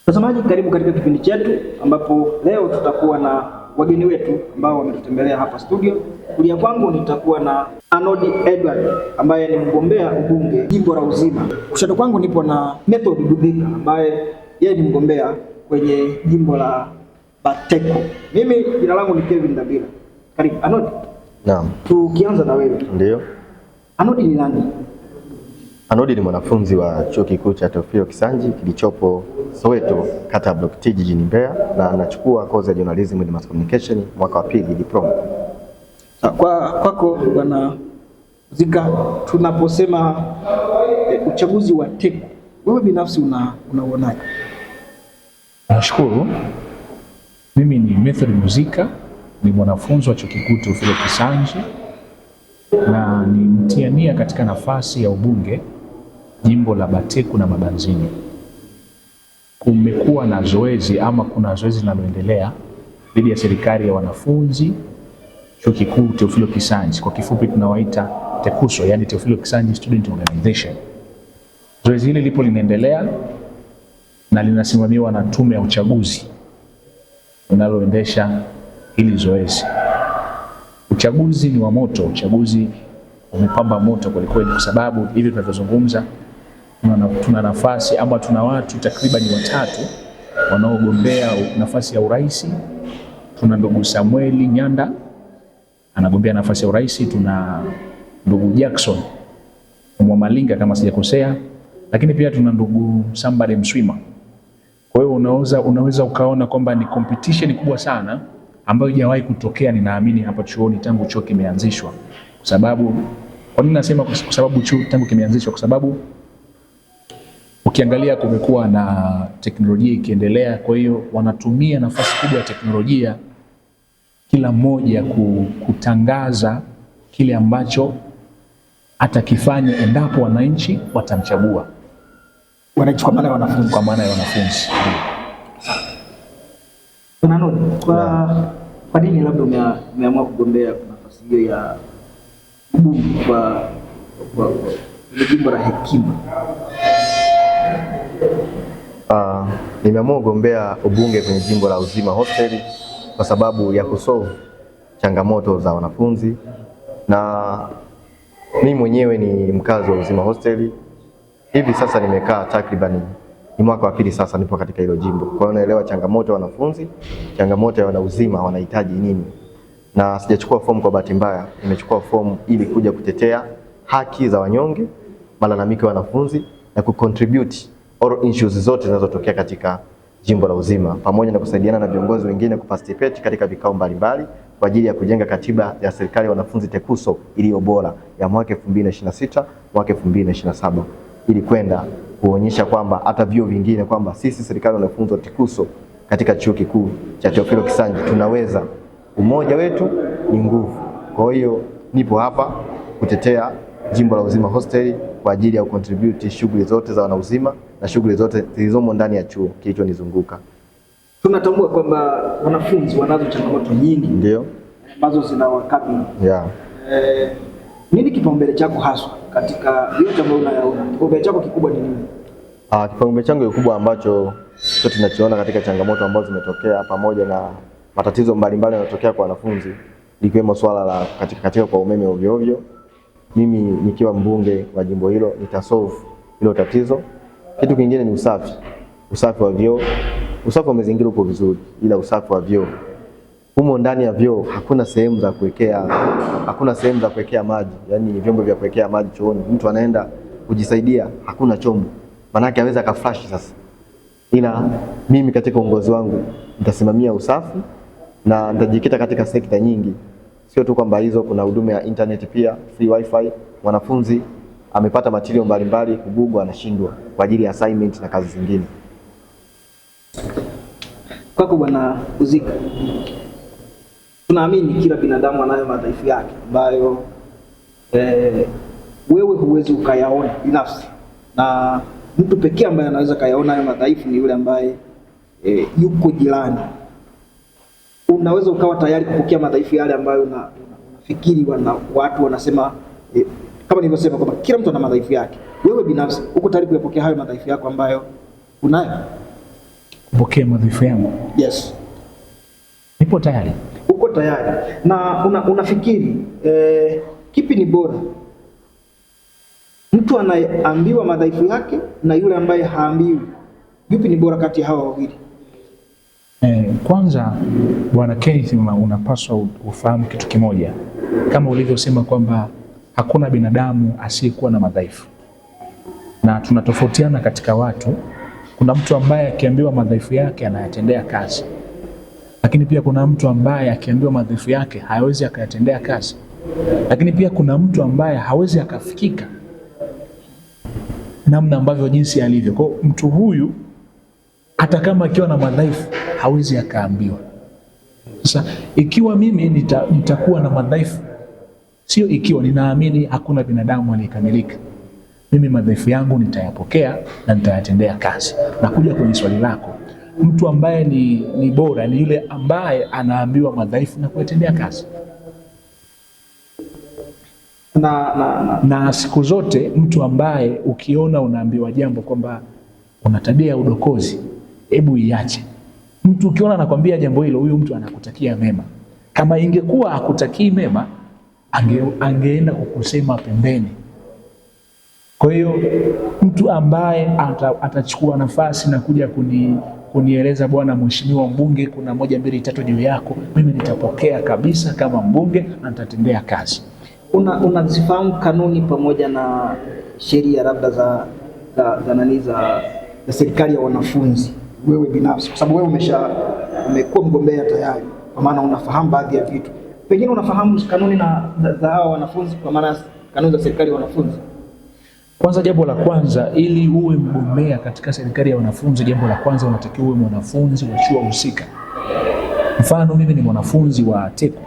Mtazamaji, karibu katika kipindi chetu ambapo leo tutakuwa na wageni wetu ambao wametutembelea hapa studio. Kulia kwangu nitakuwa na Anodi Edward ambaye ni mgombea ubunge jimbo la Uzima. Kushoto kwangu nipo na Method Budhika ambaye yeye ni mgombea kwenye jimbo la Bateko. Mimi jina langu ni Kevin Dabira. Karibu Anodi. Naam. Tukianza na wewe. Ndio. Anodi ni nani? Anodi ni mwanafunzi wa Chuo Kikuu cha Teofilo Kisanji kilichopo Soweto, kata ya Block T jijini Mbeya, na anachukua kozi ya Journalism and Mass Communication mwaka wa pili diploma. Kwa kwako Bwana Zika, tunaposema uchaguzi wa TECU, wewe binafsi unauonaje? Nashukuru. Mimi ni Method Muzika, ni mwanafunzi wa Chuo Kikuu Teofilo Kisanji na ni mtiania katika nafasi ya ubunge jimbo la Bateku na Mabanzini. Kumekuwa na zoezi ama kuna zoezi linaloendelea dhidi ya serikali ya wanafunzi Chuo Kikuu Teofilo Kisanji, kwa kifupi tunawaita TEKUSO, yani Teofilo Kisanji Student Organization. Zoezi hili lipo linaendelea na linasimamiwa na tume ya uchaguzi linaloendesha hili zoezi. Uchaguzi ni wa moto, uchaguzi umepamba moto kwelikweli, kwa sababu hivi tunavyozungumza tuna nafasi ama tuna watu takriban watatu wanaogombea nafasi ya urais. Tuna ndugu Samueli Nyanda anagombea nafasi ya urais, tuna ndugu Jackson Mwamalinga kama sijakosea, lakini pia tuna ndugu Sambale Mswima. Kwa hiyo unaweza ukaona kwamba ni competition kubwa sana ambayo haijawahi kutokea, ninaamini hapa chuoni tangu chuo kimeanzishwa. Kwa sababu kwa nini nasema kwa sababu chuo tangu kimeanzishwa? Kwa sababu ukiangalia kumekuwa na teknolojia ikiendelea, kwa hiyo wanatumia nafasi kubwa ya teknolojia kila mmoja kutangaza kile ambacho atakifanya endapo wananchi watamchagua. Wananchi kwa maana ya wanafunzi. Kwa maana ya wanafunzi. Bwana Anodi, kwa nini labda umeamua kugombea nafasi hiyo ya ubunge kwa jimbo la Hekima? Nimeamua kugombea ubunge kwenye jimbo la Uzima Hostel kwa sababu ya kusolve changamoto za wanafunzi, na mimi mwenyewe ni mkazi wa Uzima Hostel. Hivi sasa nimekaa takriban ni mwaka wa pili sasa nipo katika hilo jimbo. Kwa hiyo naelewa changamoto ya wanafunzi, changamoto ya wanauzima wanahitaji nini. Na sijachukua fomu kwa bahati mbaya, nimechukua fomu ili kuja kutetea haki za wanyonge, malalamiko ya wanafunzi na kucontribute all issues zote zinazotokea katika jimbo la Uzima, pamoja na kusaidiana na viongozi wengine kuparticipate katika vikao mbalimbali kwa ajili ya kujenga katiba ya serikali ya wanafunzi TEKUSO iliyo bora ya mwaka 2026 mwaka 2027, ili kwenda kuonyesha kwamba hata vyuo vingine kwamba sisi serikali ya wanafunzi wa TEKUSO katika chuo kikuu cha Teofilo Kisanji tunaweza. Umoja wetu ni nguvu. Kwa hiyo nipo hapa kutetea jimbo la Uzima Hostel kwa ajili ya kucontribute shughuli zote za wanauzima na shughuli zote zilizomo ndani ya chuo kilichonizunguka. Tunatambua kwamba wanafunzi wanazo changamoto nyingi ndio ambazo zinawakabili. Yeah. Nini kipaumbele chako haswa katika yote ambayo unayaona? Kipaumbele chako kikubwa ni nini? Kipaumbele changu kikubwa ambacho sote tunachoona katika changamoto ambazo zimetokea pamoja na matatizo mbalimbali yanayotokea kwa wanafunzi likiwemo swala la katika kwa umeme ovyo ovyo. Mimi nikiwa mbunge wa jimbo hilo nitasolve hilo tatizo. Kitu kingine ni usafi. Usafi wa vyoo. Usafi wa mazingira uko vizuri, ila usafi wa vyoo. Humo ndani ya vyoo hakuna sehemu za kuwekea, hakuna sehemu za kuwekea maji, yani vyombo vya kuwekea maji chooni. Mtu anaenda kujisaidia, hakuna chombo. Manake aweza akaflash sasa. Ila mimi katika uongozi wangu nitasimamia usafi na nitajikita katika sekta nyingi. Sio tu kwamba hizo, kuna huduma ya internet pia, free wifi. Mwanafunzi amepata material mbalimbali kugugu anashindwa kwa ajili ya assignment na kazi zingine. Kwako Bwana Uzika, tunaamini kila binadamu anayo madhaifu yake ambayo wewe huwezi ukayaona binafsi, na mtu pekee ambaye anaweza kayaona hayo madhaifu ni yule ambaye yuko jirani. Unaweza ukawa tayari kupokea madhaifu yale ambayo unafikiri watu wanasema kama nilivyosema kwamba kila mtu ana madhaifu yake. Wewe binafsi uko tayari kuyapokea hayo madhaifu yako ambayo unayo? Kupokea madhaifu yangu? Yes. Nipo tayari. Uko tayari na unafikiri kipi ni bora, mtu anayeambiwa madhaifu yake na yule ambaye haambiwi? Yupi ni bora kati ya hawa wawili? Kwanza Bwana Kenneth, unapaswa ufahamu kitu kimoja, kama ulivyosema kwamba hakuna binadamu asiyekuwa na madhaifu, na tunatofautiana katika watu. Kuna mtu ambaye akiambiwa madhaifu yake anayatendea kazi, lakini pia kuna mtu ambaye akiambiwa madhaifu yake hawezi akayatendea kazi, lakini pia kuna mtu ambaye hawezi akafikika namna ambavyo jinsi alivyo. Kwa mtu huyu hata kama akiwa na madhaifu hawezi akaambiwa. Sasa ikiwa mimi nitakuwa na madhaifu, sio ikiwa, ninaamini hakuna binadamu aliyekamilika. Mimi madhaifu yangu nitayapokea na nitayatendea kazi. Na kuja kwenye swali lako, mtu ambaye ni bora ni yule ambaye anaambiwa madhaifu na kuyatendea kazi. Na siku zote mtu ambaye ukiona unaambiwa jambo kwamba una tabia ya udokozi, hebu iache. Mtu ukiona anakwambia jambo hilo, huyu mtu anakutakia mema. Kama ingekuwa hakutakii mema, angeenda kukusema pembeni. Kwa hiyo mtu ambaye atachukua nafasi na kuja kunieleza, bwana mheshimiwa mbunge, kuna 1 2 3 juu yako, mimi nitapokea kabisa kama mbunge na nitatendea kazi. Unazifahamu kanuni pamoja na sheria labda za serikali ya wanafunzi wewe binafsi, kwa sababu wewe umekuwa mgombea tayari, kwa maana unafahamu baadhi ya vitu, pengine unafahamu kanuni na za hawa wanafunzi, kwa maana kanuni za serikali ya wanafunzi? Kwanza, jambo la kwanza, ili uwe mgombea katika serikali ya wanafunzi, jambo la kwanza unatakiwa uwe mwanafunzi wa chuo husika. Mfano mimi ni mwanafunzi wa TEKU,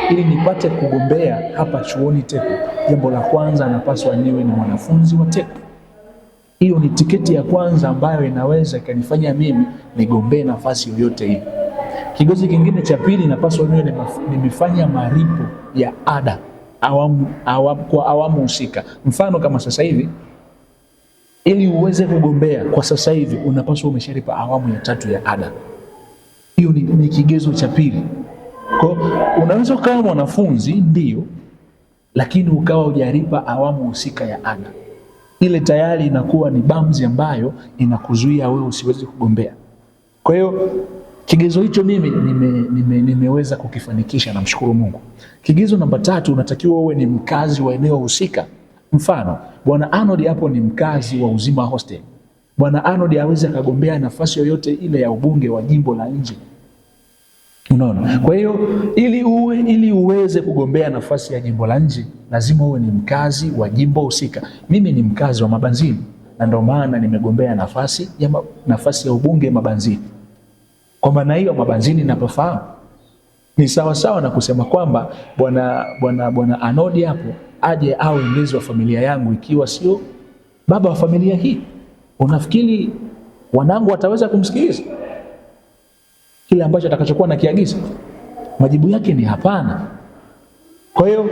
ili nipate kugombea hapa chuoni TEKU, jambo la kwanza napaswa niwe ni mwanafunzi wa TEKU. Hiyo ni tiketi ya kwanza ambayo inaweza ikanifanya mimi nigombee nafasi yoyote ile. Kigezo kingine cha pili, napaswa niwe nimefanya malipo ya ada kwa awamu husika. Mfano kama sasa hivi, ili uweze kugombea kwa sasa hivi unapaswa umeshalipa awamu ya 3 ya ada. Hiyo ni kigezo cha pili. Kwa unaweza ukawa mwanafunzi ndio, lakini ukawa hujalipa awamu husika ya ada. Ile tayari inakuwa ni bamzi ambayo inakuzuia wewe usiweze kugombea. Kwa hiyo kigezo hicho mimi nimeweza kukifanikisha, namshukuru Mungu. Kigezo namba 3, unatakiwa uwe ni mkazi wa eneo husika. Mfano, Bwana Arnold hapo ni mkazi wa Uzima Hostel. Bwana Arnold hawezi akagombea nafasi yoyote ile ya ubunge wa jimbo la nje. Unaona? Kwa hiyo ili uweze kugombea nafasi ya jimbo la nje, lazima uwe ni mkazi wa jimbo husika. Mimi ni mkazi wa Mabanzini na ndio maana nimegombea nafasi ya ubunge Mabanzini. Kwa maana hiyo Mabanzini ninapofahamu ni sawa sawa na kusema kwamba bwana Arnold hapo aje awe mlezi wa familia yangu ikiwa sio baba wa familia hii. Unafikiri wanangu wataweza kumsikiliza kile ambacho atakachokuwa nakiagiza? Majibu yake ni hapana. Kwa hiyo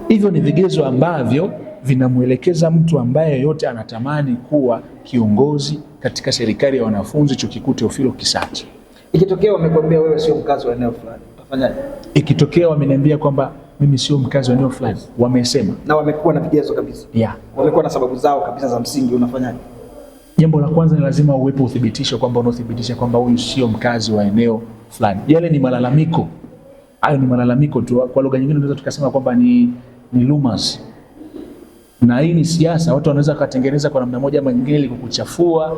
hivyo ni vigezo ambavyo vinamuelekeza mtu ambaye yote anatamani kuwa kiongozi katika serikali ya wanafunzi Chuo Kikuu Teofilo Kisati. Ikitokea wamekwambia wewe sio mkazi wa eneo fulani, utafanyaje? Ikitokea wameniambia kwamba mimi sio mkazi wa eneo fulani, wamesema na wamekuwa na vigezo kabisa. Yeah. Wamekuwa na sababu zao kabisa za msingi, unafanyaje? Jambo la kwanza ni lazima uwepo uthibitisho kwamba unaothibitisha kwamba huyu sio mkazi wa eneo fulani. Yale ni malalamiko. Hayo ni malalamiko tu. Kwa lugha nyingine tunaweza tukasema kwamba ni rumors. Na hii ni siasa, watu wanaweza kutengeneza kwa namna moja ama nyingine ili kukuchafua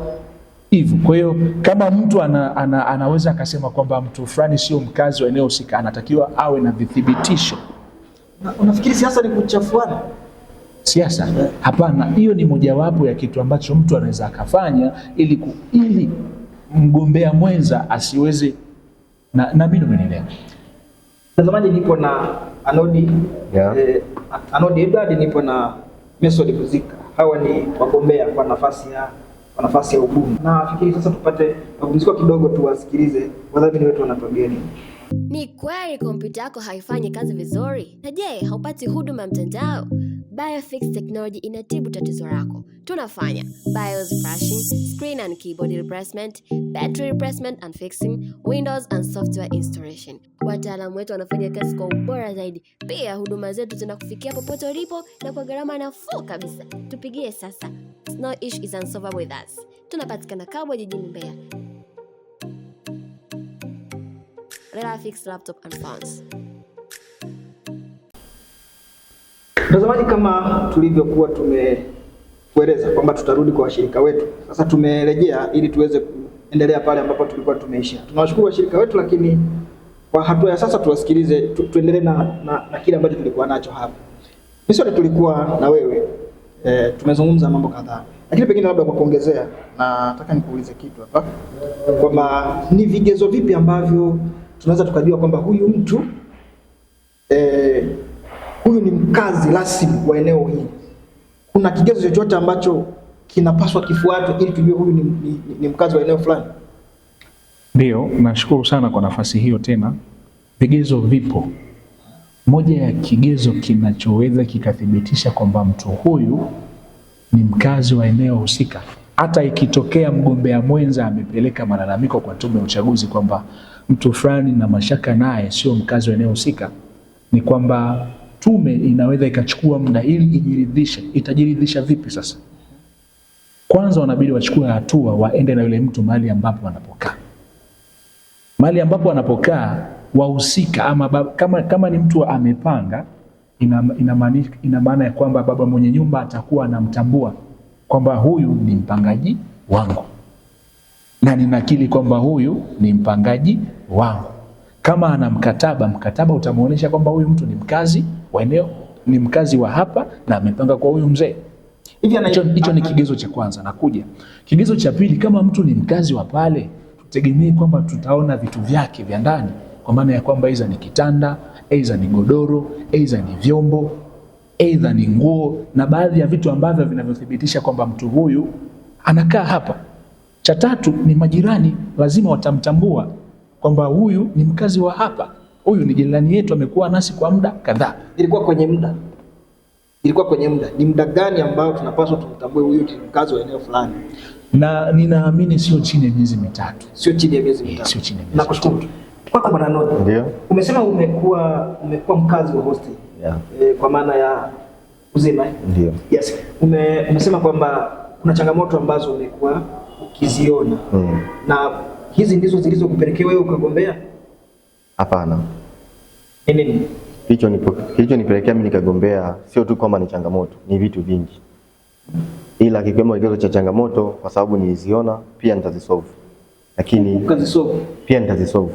hivyo. Kwa hiyo kama mtu anaweza akasema kwamba mtu fulani sio mkazi wa eneo husika, anatakiwa awe na vithibitisho. Unafikiri siasa ni kuchafuana? Siasa? Hapana, hiyo ni mojawapo ya kitu ambacho mtu anaweza akafanya ili mgombea mwenza asiweze na mimi nimenielewa. Mtazamaji, nipo na Arnold, yeah. Arnold Edward, nipo na Method Kuzika. Hawa ni wagombea kwa nafasi ya ubunge. Na fikiri sasa tupate mapumziko kidogo, tuwasikilize wadhamini wetu wanatuambia nini. Ni kweli kompyuta yako haifanyi kazi vizuri? Na je, haupati huduma mtandao? Biofix Technology inatibu tatizo lako. Tunafanya BIOS flashing, screen and keyboard replacement, battery replacement and fixing, Windows and software installation. Wataalamu wetu wanafanya kazi kwa ubora zaidi. Pia huduma zetu zinakufikia popote ulipo na kwa gharama nafuu kabisa. Tupigie sasa. No issue is unsolvable with us. Tunapatikana Kabwe jijini Mbeya. Relafix Laptop and Phones. Mtazamaji, kama tulivyokuwa tumekueleza kwamba tutarudi kwa washirika wetu, sasa tumerejea ili tuweze kuendelea pale ambapo tulikuwa tumeishia. Tunawashukuru washirika wetu, lakini kwa hatua ya sasa tuwasikilize, tuendelee na kile ambacho tulikuwa nacho hapa. Misori, tulikuwa na wewe tumezungumza mambo kadhaa, lakini pengine labda kwa kuongezea, nataka nikuulize kitu hapa kwamba ni vigezo vipi ambavyo tunaweza tukajua kwamba huyu mtu huyu ni mkazi rasmi wa eneo hili. Kuna kigezo chochote ambacho kinapaswa kifuatwe ili tujue huyu ni mkazi wa eneo fulani? Ndio, nashukuru sana kwa nafasi hiyo tena. Vigezo vipo. Moja ya kigezo kinachoweza kikathibitisha kwamba mtu huyu ni mkazi wa eneo husika, hata ikitokea mgombea mwenza amepeleka malalamiko kwa tume ya uchaguzi kwamba mtu fulani na mashaka naye sio mkazi wa eneo husika, ni kwamba tume inaweza ikachukua muda ili ijiridhishe. Itajiridhisha vipi sasa? Kwanza wanabidi wachukue hatua, waende na yule mtu mahali ambapo anapokaa. Mahali ambapo anapokaa wahusika ama kama ni mtu amepanga, ina maana ya kwamba baba mwenye nyumba atakuwa anamtambua kwamba huyu ni mpangaji wangu na ninakili kwamba huyu ni mpangaji wangu. Kama ana mkataba, mkataba utamuonesha kwamba huyu mtu ni mkazi wa eneo, ni mkazi wa hapa na amepanga kwa huyu mzee. Hicho ni kigezo cha kwanza. Nakuja kigezo cha pili, kama mtu ni mkazi wa pale, tutegemee kwamba tutaona vitu vyake vya ndani, kwa maana ya kwamba aidha ni kitanda, aidha ni godoro, aidha ni vyombo, aidha ni nguo na baadhi ya vitu ambavyo vinavyothibitisha kwamba mtu huyu anakaa hapa. Cha tatu ni majirani, lazima watamtambua kwamba huyu ni mkazi wa hapa, huyu ni jirani yetu, amekuwa nasi kwa muda kadhaa. Ilikuwa kwenye muda. Ni muda gani ambao tunapaswa tumtambue huyu ni mkazi wa eneo fulani? Na ninaamini sio chini ya miezi mitatu. Sio chini ya miezi mitatu. Sio chini ya miezi. Nakushukuru. Kwako Bwana Nodi. Ndio. Umesema umekuwa mkazi wa hostel. Yeah. Kwa maana ya Uzima. Ndio. Yes. Umesema kwamba kuna changamoto ambazo umekuwa ukiziona. Na hizi ndizo zilizokupelekea wewe ukagombea? Hapana. Nini? Kilichonipelekea mimi nikagombea sio tu kwamba ni changamoto, ni vitu vingi. Ila kikiwemo kigezo cha changamoto, kwa sababu niliziona pia nitazisolve. Lakini ukazisolve? Pia nitazisolve.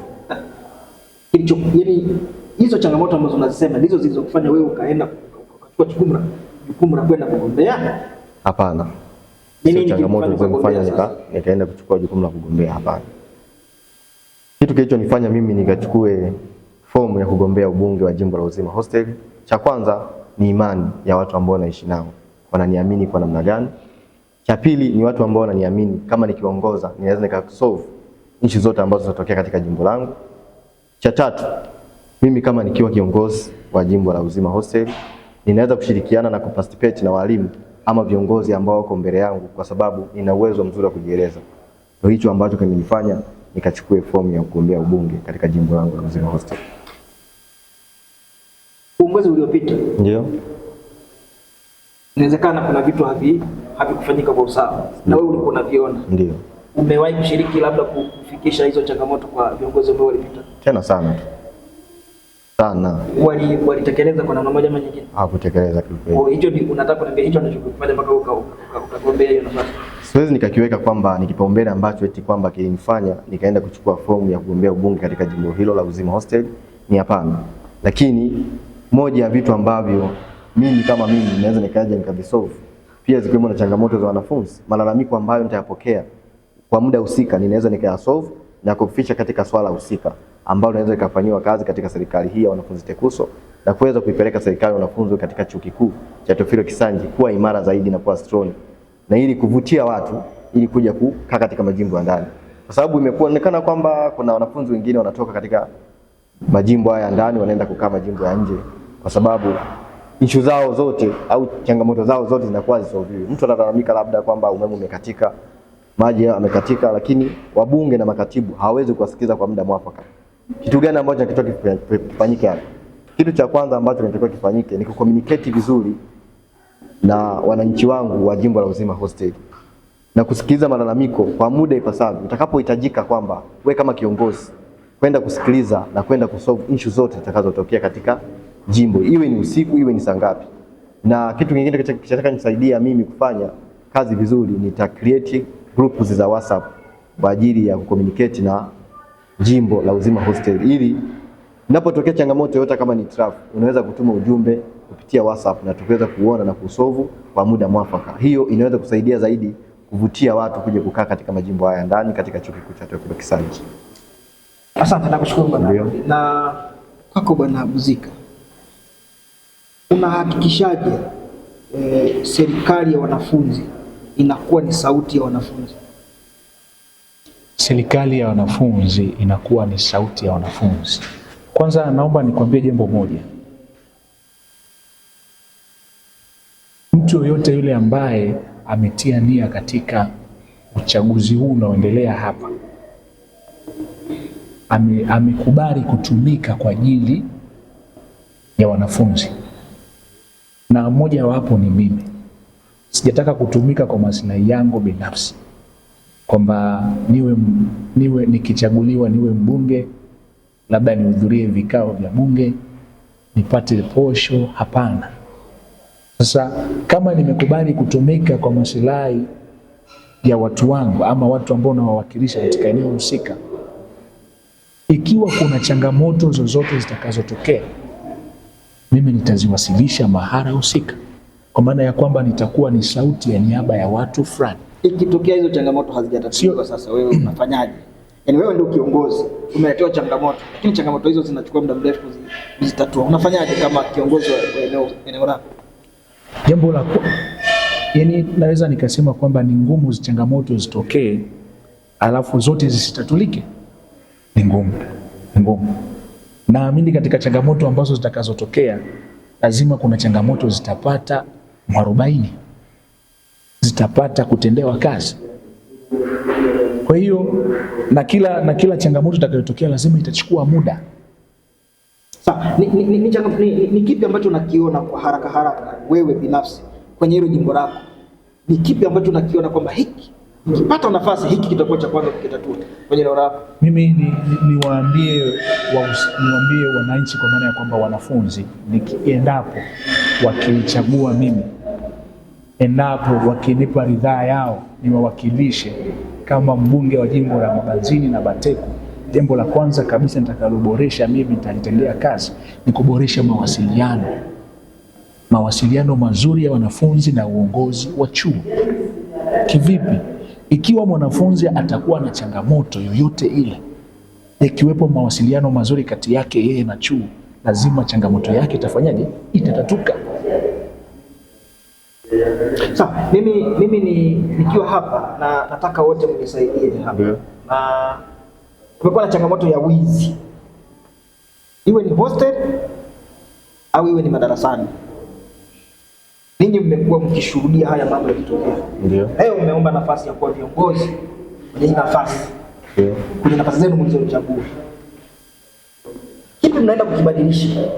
Yaani hizo changamoto ambazo unazisema ndizo zilizokufanya wewe ukaenda ukachukua jukumu la kwenda kugombea? Hapana. Nini changamoto zilizonifanya nikaenda kuchukua jukumu la kugombea? Hapana. Kitu kilichonifanya mimi nikachukue fomu ya kugombea ubunge wa jimbo la Uzima Hostel, cha kwanza ni imani ya watu ambao naishi nao, wananiamini kwa namna gani. Cha pili ni watu ambao wananiamini kama nikiongoza ninaweza nikasolve nchi zote ambazo zinatokea katika jimbo langu. Cha tatu, mimi kama nikiwa kiongozi wa jimbo la Uzima Hostel ninaweza kushirikiana na kuparticipate na walimu ama viongozi ambao wako mbele yangu, kwa sababu nina uwezo mzuri wa kujieleza. Ndio hicho ambacho kimenifanya nikachukue fomu ya kugombea ubunge katika jimbo langu la Uzima Hostel. Uongozi uliopita, ndio, inawezekana kuna vitu havikufanyika kwa usawa na wewe ulikuwa unaviona. Ndio. Umewahi kushiriki labda kufikisha hizo changamoto kwa viongozi ambao walipita? Tena sana tu. Sana. Walitekeleza kwa namna moja ama nyingine? Hawakutekeleza kiukweli. Kwa hicho unataka kuniambia hicho anachokifanya mpaka ukagombea hiyo nafasi? Siwezi nikakiweka kwamba ni kipaumbele ambacho eti kwamba kilinifanya nikaenda kuchukua fomu ya kugombea ubunge katika jimbo hilo la Uzima Hostel, ni hapana. Lakini moja ya vitu ambavyo mimi kama mimi naweza nikaja nikavisolve, pia zikiwemo na changamoto za wanafunzi, malalamiko ambayo nitayapokea kwa muda husika ninaweza nikayasolve na kufikisha katika swala husika ambalo naweza ikafanywa kazi katika serikali hii ya wanafunzi TEKUSO na kuweza kuipeleka serikali ya wanafunzi katika chuo kikuu cha Teofilo Kisanji kuwa imara zaidi na kuwa strong, na ili kuvutia watu ili kuja kukaa katika majimbo ya ndani, kwa sababu imekuonekana kwamba kuna wanafunzi wengine wanatoka katika majimbo haya ndani wanaenda kukaa majimbo ya nje kwa sababu ishu zao zote au changamoto zao zote zinakuwa zisolviwi. Mtu analalamika labda kwamba umeme umekatika, maji yamekatika, lakini wabunge na makatibu hawawezi kuwasikiza kwa muda mwafaka. Kitu gani ambacho kinatakiwa kifanyike hapa? Kitu cha kwanza ambacho kinatakiwa kifanyike ni kucommunicate vizuri na wananchi wangu wa jimbo la Uzima Hostel na kusikiliza malalamiko kwa muda ipasavyo, utakapohitajika kwamba we kama kiongozi kwenda kusikiliza na kwenda kusolve issue zote zitakazotokea katika jimbo, iwe ni usiku, iwe ni saa ngapi. Na kitu kingine kinachotaka nisaidia mimi kufanya kazi vizuri, nita create groups za WhatsApp kwa ajili ya kucommunicate na jimbo la Uzima Hostel, ili inapotokea changamoto yoyote kama ni traffic, unaweza kutuma ujumbe kupitia WhatsApp na tukaweza kuona na kusolve kwa muda mwafaka. Hiyo inaweza kusaidia zaidi kuvutia watu kuja kukaa katika majimbo haya ndani katika chuo kikuu cha Theophilo Kisanje. Asante, nakushukuru bwana. Ndio. Na kwako bwana Buzika, unahakikishaje serikali ya wanafunzi inakuwa ni sauti ya wanafunzi? Serikali ya wanafunzi inakuwa ni sauti ya wanafunzi. Kwanza naomba nikwambie jambo moja. Mtu yoyote yule ambaye ametia nia katika uchaguzi huu unaoendelea hapa amekubali kutumika kwa ajili ya wanafunzi, na mmoja wapo ni mimi. Sijataka kutumika kwa maslahi yangu binafsi, kwamba niwe nikichaguliwa niwe mbunge, labda nihudhurie vikao vya bunge nipate posho. Hapana. Sasa kama nimekubali kutumika kwa maslahi ya watu wangu ama watu ambao nawawakilisha katika eneo husika, ikiwa kuna changamoto zozote zitakazotokea, mimi nitaziwasilisha mahala husika, kwa maana ya kwamba nitakuwa ni sauti ya niaba ya watu fulani. Ikitokea hizo changamoto hazijatatuliwa, sasa wewe unafanyaje? Yaani wewe ndio kiongozi, umeletewa changamoto, lakini changamoto hizo zinachukua muda mrefu kuzitatua. Unafanyaje kama kiongozi wa eneo lako? Jambo la yaani naweza nikasema kwamba ni ngumu changamoto zitokee alafu zote zisitatulike. Ni ngumu, ni ngumu. Naamini katika changamoto ambazo zitakazotokea lazima kuna changamoto zitapata mwarobaini, zitapata kutendewa kazi. Kwa hiyo na kila changamoto itakayotokea lazima itachukua muda. Sawa, ni kipi ambacho unakiona kwa haraka haraka wewe binafsi kwenye hilo jimbo lako? Ni kipi ambacho unakiona kwamba hiki nikipata nafasi hiki kitakuwa cha kwanza kukitatua kwenye eneo lako? Mimi niwaambie wananchi, kwa maana ya kwamba wanafunzi, endapo wakinichagua mimi, endapo wakinipa ridhaa yao niwawakilishe kama mbunge wa jimbo la Mabanzini na Bateku, jambo la kwanza kabisa nitakaloboresha mimi, nitalitendea kazi ni kuboresha mawasiliano. Mawasiliano mazuri ya wanafunzi na uongozi wa chuo. Kivipi? Ikiwa mwanafunzi atakuwa na changamoto yoyote ile, ikiwepo mawasiliano mazuri kati yake yeye na chuo, lazima changamoto yake itafanyaje? Itatatuka. Sawa, mimi nikiwa hapa na nataka wote mnisaidie hapa. Na kumekuwa na changamoto ya wizi, iwe ni hostel au iwe ni madarasani. Ninyi mmekuwa mkishuhudia haya mambo yakitokea. Ndio. Leo mmeomba nafasi ya kuwa viongozi kwenye nafasi. Ndio. Kwenye nafasi zenu mlizochagua. Kipi mnaenda kukibadilisha?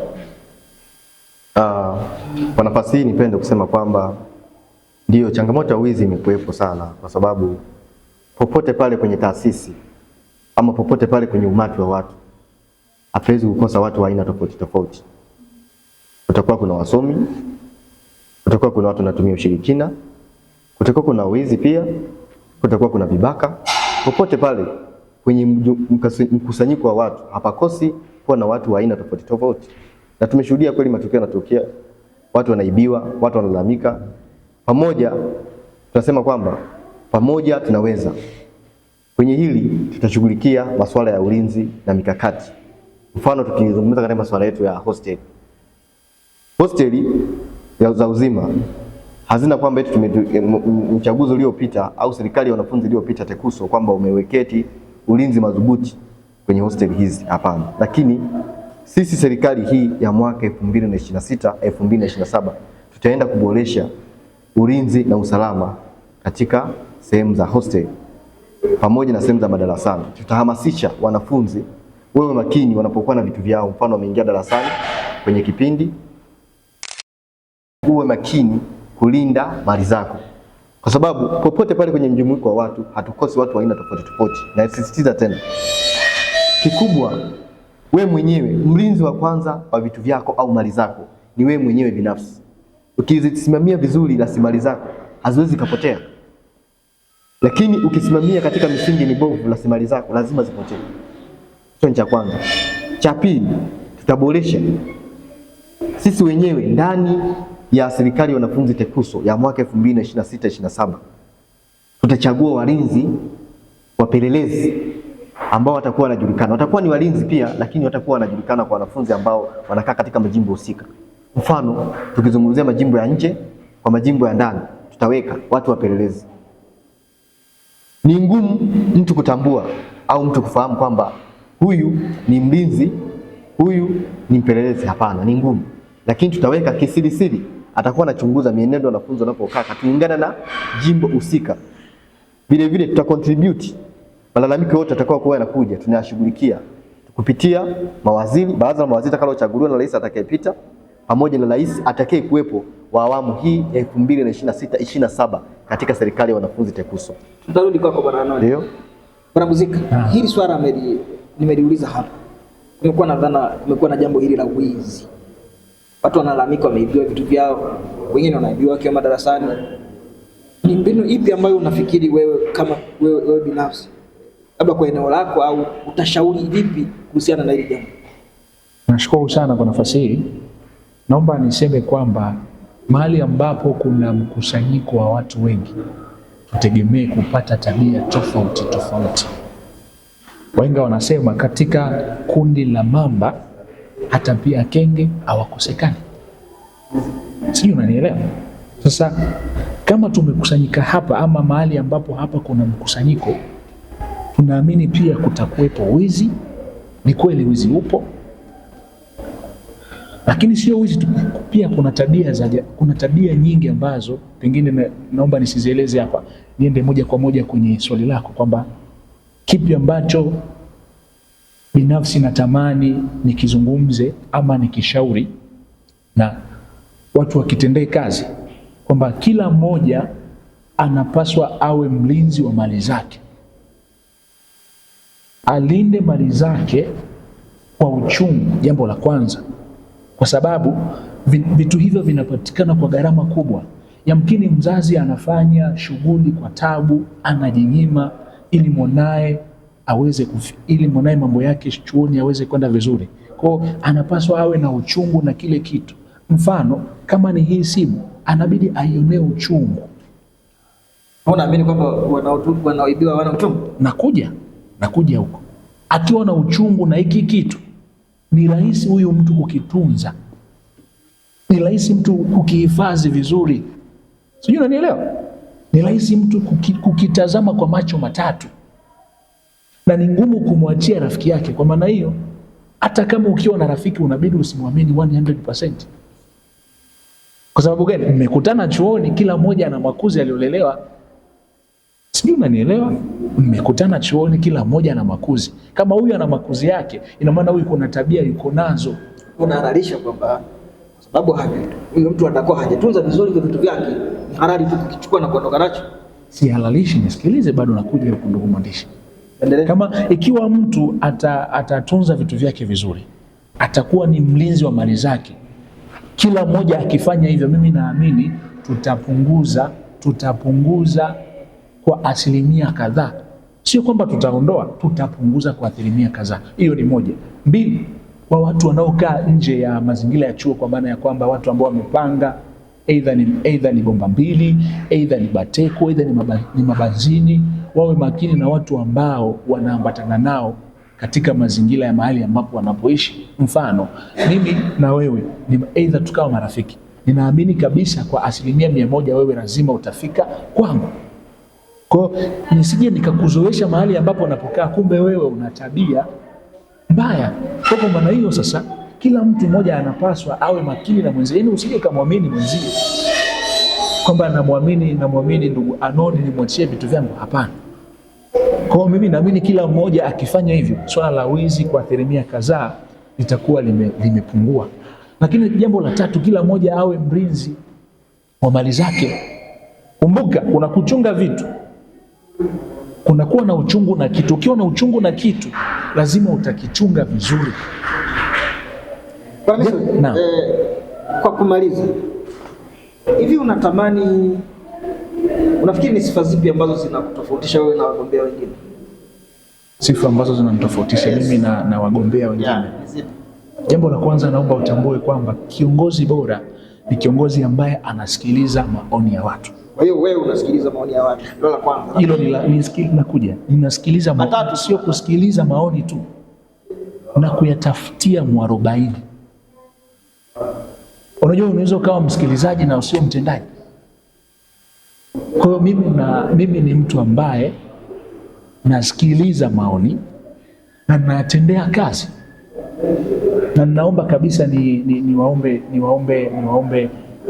Kwa nafasi hii nipende kusema kwamba ndio changamoto ya wizi imekuwepo sana, kwa sababu popote pale kwenye taasisi ama popote pale kwenye umati wa watu hatuwezi kukosa watu wa aina tofauti tofauti. Kutakuwa kuna wasomi, kutakuwa kuna watu wanatumia ushirikina, kutakuwa kuna wizi pia, kutakuwa kuna vibaka. Popote pale kwenye mkusanyiko wa watu hapakosi kuwa na watu wa aina tofauti tofauti. Na tumeshuhudia kweli matukio yanatokea, watu wanaibiwa, watu wanalalamika. Pamoja tunasema kwamba pamoja tunaweza. Kwenye hili tutashughulikia masuala ya ulinzi na mikakati. Mfano tukizungumza katika masuala yetu ya hostel. Hosteli za Uzima hazina kwamba eti mchaguzi uliopita au serikali ya wanafunzi iliyopita TEKUSO kwamba umeweketi ulinzi madhubuti kwenye hostel hizi, hapana. Lakini Sisi serikali hii ya mwaka 2026 2027 tutaenda kuboresha ulinzi na usalama katika sehemu za hostel pamoja na sehemu za madarasani. Tutahamasisha wanafunzi wewe makini wanapokuwa na vitu vyao, mfano wameingia darasani kwenye kipindi, uwe makini kulinda mali zako, kwa sababu popote pale kwenye mjumuiko wa watu hatukosi watu wa aina tofauti tofauti. Na sisitiza tena, kikubwa we mwenyewe mlinzi wa kwanza wa vitu vyako au mali zako ni we mwenyewe binafsi. Ukizisimamia vizuri rasilimali zako haziwezi kupotea, lakini ukisimamia katika misingi mibovu rasilimali zako lazima zipotee. Hicho ni cha kwanza. Cha pili, tutaboresha sisi wenyewe ndani ya serikali ya wanafunzi TEKUSO ya mwaka 2026 27 tutachagua walinzi wapelelezi ambao watakuwa wanajulikana. Watakuwa ni walinzi pia, lakini watakuwa wanajulikana kwa wanafunzi ambao wanakaa katika majimbo husika. Mfano, tukizungumzia majimbo ya nje kwa majimbo ya ndani, tutaweka watu wapelelezi. Ni ngumu mtu kutambua au mtu kufahamu kwamba huyu ni mlinzi, huyu ni mpelelezi. Hapana, ni ngumu, lakini tutaweka kisirisiri. Atakuwa anachunguza mienendo ya wanafunzi wanapokaa kulingana na jimbo husika. Vile vile tuta contribute malalamiko yote atakao kuwa yanakuja, tunayashughulikia kupitia mawaziri, baraza la mawaziri atakalochaguliwa na rais atakayepita, pamoja na rais atakaye kuwepo wa awamu hii ya 2026 27 katika serikali ya wanafunzi TEKUSO. Tutarudi kwako Bwana Arnold. Ndio. Bwana Buzika, hili swala nimeliuliza hapa. Kumekuwa na dhana, kumekuwa na jambo hili la wizi. Watu wanalalamika wameibiwa vitu vyao, wengine wanaibiwa wakiwa madarasani. Ni mbinu ipi ambayo unafikiri wewe kama wewe binafsi, labda kwa eneo lako, au utashauri vipi kuhusiana na hili jambo? Nashukuru sana kwa nafasi hii. Naomba niseme kwamba mahali ambapo kuna mkusanyiko wa watu wengi, tutegemee kupata tabia tofauti tofauti. Wahenga wanasema katika kundi la mamba hata pia kenge hawakosekani. Sijui unanielewa? Sasa kama tumekusanyika hapa ama mahali ambapo hapa kuna mkusanyiko, tunaamini pia kutakuwepo wizi. Ni kweli wizi upo, lakini sio wizi tu, pia kuna tabia nyingi ambazo pengine naomba nisizieleze hapa, niende moja kwa moja kwenye swali lako kwamba kipi ambacho binafsi natamani nikizungumze ama nikishauri na watu wakitendee kazi, kwamba kila mmoja anapaswa awe mlinzi wa mali zake, alinde mali zake kwa uchungu, jambo la kwanza, kwa sababu vitu hivyo vinapatikana kwa gharama kubwa. Yamkini mzazi anafanya shughuli kwa tabu, anajinyima ili mwanae aweze ili mwanae mambo yake chuoni aweze kwenda vizuri. Kwa anapaswa awe na uchungu na kile kitu. Mfano kama ni hii simu, anabidi aionee uchungu. Unaamini kwamba wanaoibiwa wana uchungu? Nakuja huko. Akiwa na uchungu na hiki kitu, ni rahisi huyu mtu kukitunza, ni rahisi mtu kukihifadhi vizuri. Sijui unanielewa? Ni rahisi mtu kukitazama kwa macho matatu, na ni ngumu kumwachia rafiki yake. Kwa maana hiyo, hata kama ukiwa na rafiki unabidi usimwamini 100%. Kwa sababu gani? Mmekutana chuoni, kila mmoja ana makuzi aliolelewa. Sijui unanielewa? Mmekutana chuoni, kila mmoja ana makuzi. Kama huyu ana makuzi yake, ina maana huyu kuna tabia yuko nazo. Unahalalisha kwamba kwa sababu huyu mtu atakuwa hajatunza vizuri vitu vyake, ni halali tu kukichukua na kuondoka nacho. Sihalalishi, nisikilize, bado nakuja huko ndugu mwandishi. Kama ikiwa mtu atatunza vitu vyake vizuri, atakuwa ni mlinzi wa mali zake. Kila mmoja akifanya hivyo, mimi naamini tutapunguza kwa asilimia kadhaa. Sio kwamba tutaondoa, tutapunguza kwa asilimia kadhaa. Hiyo ni moja. Mbili, kwa watu wanaokaa nje ya mazingira ya chuo, kwa maana ya kwamba watu ambao wamepanga aidha ni bomba mbili, aidha ni Bateko, aidha ni mabanzini, wawe makini na watu ambao wanaambatana nao katika mazingira ya mahali ambapo wanapoishi. Mfano, mimi na wewe ni aidha tukawa marafiki. Ninaamini kabisa kwa 100% wewe lazima utafika kwangu. Kwa nisije nikakuzoesha mahali ambapo unapokaa, kumbe wewe una tabia mbaya. Kwa maana hiyo sasa, Kila mtu mmoja anapaswa awe makini na mwenzie, yaani usije ukamwamini mwenzie kwamba namwamini ndugu Anodi nimwachie vitu vyangu. Hapana. Kwa hiyo mimi naamini kila mmoja akifanya hivyo, swala la wizi kwa asilimia kadhaa litakuwa limepungua. Lakini jambo la tatu, kila mmoja awe mlinzi wa mali zake. Kumbuka, kuna kuchunga vitu, kuna kuwa na uchungu na kitu. Ukiwa na uchungu na kitu, lazima utakichunga vizuri. Bwana Misri, Naam. kwa kumaliza, hivi unatamani, unafikiri ni sifa zipi ambazo zinakutofautisha wewe na wagombea wengine? Sifa ambazo zinanitofautisha mimi na wagombea wengine. Ni zipi? Jambo la kwanza, naomba utambue kwamba kiongozi bora ni kiongozi ambaye anasikiliza maoni ya watu. Kwa hiyo wewe unasikiliza maoni ya watu, hilo la kwanza. Hilo ni la- nakuja, ninasikiliza maoni, Matatu. sio kusikiliza maoni tu na kuyatafutia mwarobaini. Unajua, unaweza ukawa msikilizaji na usio mtendaji. Kwa hiyo mimi ni mtu ambaye nasikiliza maoni na nayatendea kazi, na ninaomba kabisa niwaombe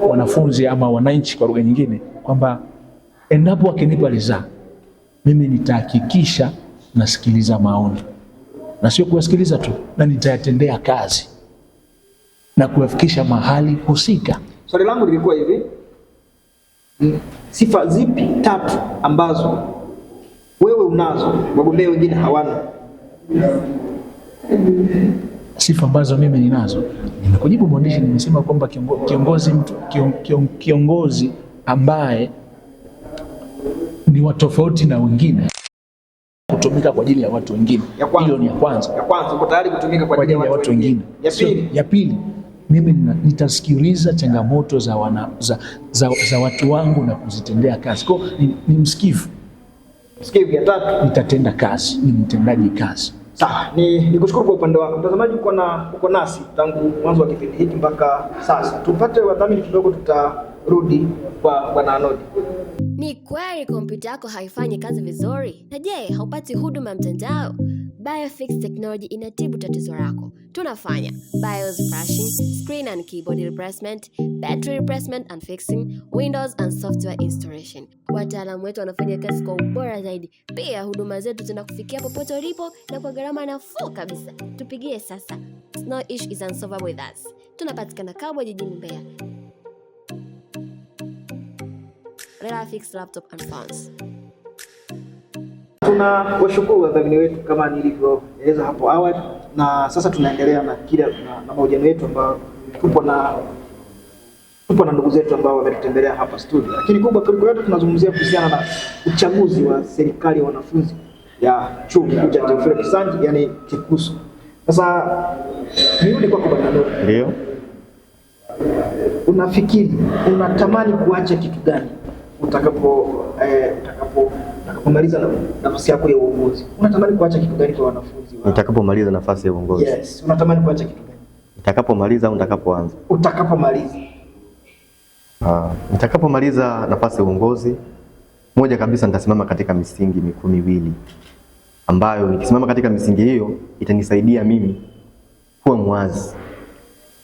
wanafunzi ama wananchi kwa lugha nyingine kwamba endapo wakinipa ridhaa, mimi nitahakikisha nasikiliza maoni na sio kuyasikiliza tu, na nitayatendea kazi na kuyafikisha mahali husika. Swali langu lilikuwa hivi, sifa zipi tatu ambazo wewe unazo wagombea wengine hawana? Sifa ambazo mimi ninazo, nimekujibu mwandishi, nimesema kwamba kiongozi mtu kiongozi ambaye ni wa tofauti na wengine, kutumika kwa ajili ya watu wengine. Ya kwanza. Hilo ni ya kwanza, Ya kwanza, uko tayari kutumika kwa kwa ajili ya watu wengine. Ya pili, Ya pili, mimi nitasikiliza changamoto za watu wangu na kuzitendea kazi. Kwa hiyo ni msikivu, sikivu. Ya tatu, nitatenda kazi, ni mtendaji kazi. Sawa, ni kushukuru kwa upande wako. Mtazamaji uko nasi tangu mwanzo wa kipindi hiki mpaka sasa. Tupate wadhamini kidogo, tutarudi kwa Bwana Anodi. Ni kweli kompyuta yako haifanyi kazi vizuri? Na je, haupati huduma ya mtandao? Biofix Technology inatibu tatizo lako. Tunafanya BIOS flashing, screen and keyboard replacement, battery replacement and fixing, Windows and software installation. Wataalamu wetu wanafanya kazi kwa ubora zaidi. Pia huduma zetu zinakufikia popote ulipo na kwa gharama nafuu kabisa. Tupigie sasa. No issue is unsolvable with us. Tunapatikana Kabwe jijini Mbeya. Relafix Laptop and Phones. Tunawashukuru wadhamini wetu kama nilivyoeleza hapo awali, na sasa tunaendelea na kile na mahojiano yetu ambayo tupo na ndugu zetu ambao wametutembelea hapa studio. Lakini kubwa kuliko yote tunazungumzia kuhusiana na uchaguzi wa serikali ya wanafunzi ya chuo kikuu cha Teofilo Kisanji, yani TEKUSU. Sasa nirudi kwako Bwana Nuru. Ndio. Unafikiri unatamani kuacha kitu gani utakapomaliza nafasi yako ya uongozi? Unatamani kuacha kitu gani kwa wanafunzi wako? Nitakapomaliza nafasi ya uongozi. Yes, unatamani kuacha kitu gani? Nitakapomaliza au nitakapoanza? Utakapomaliza. Nitakapomaliza nafasi ya uongozi, moja kabisa nitasimama katika misingi mikuu miwili ambayo nikisimama katika misingi hiyo itanisaidia mimi kuwa mwazi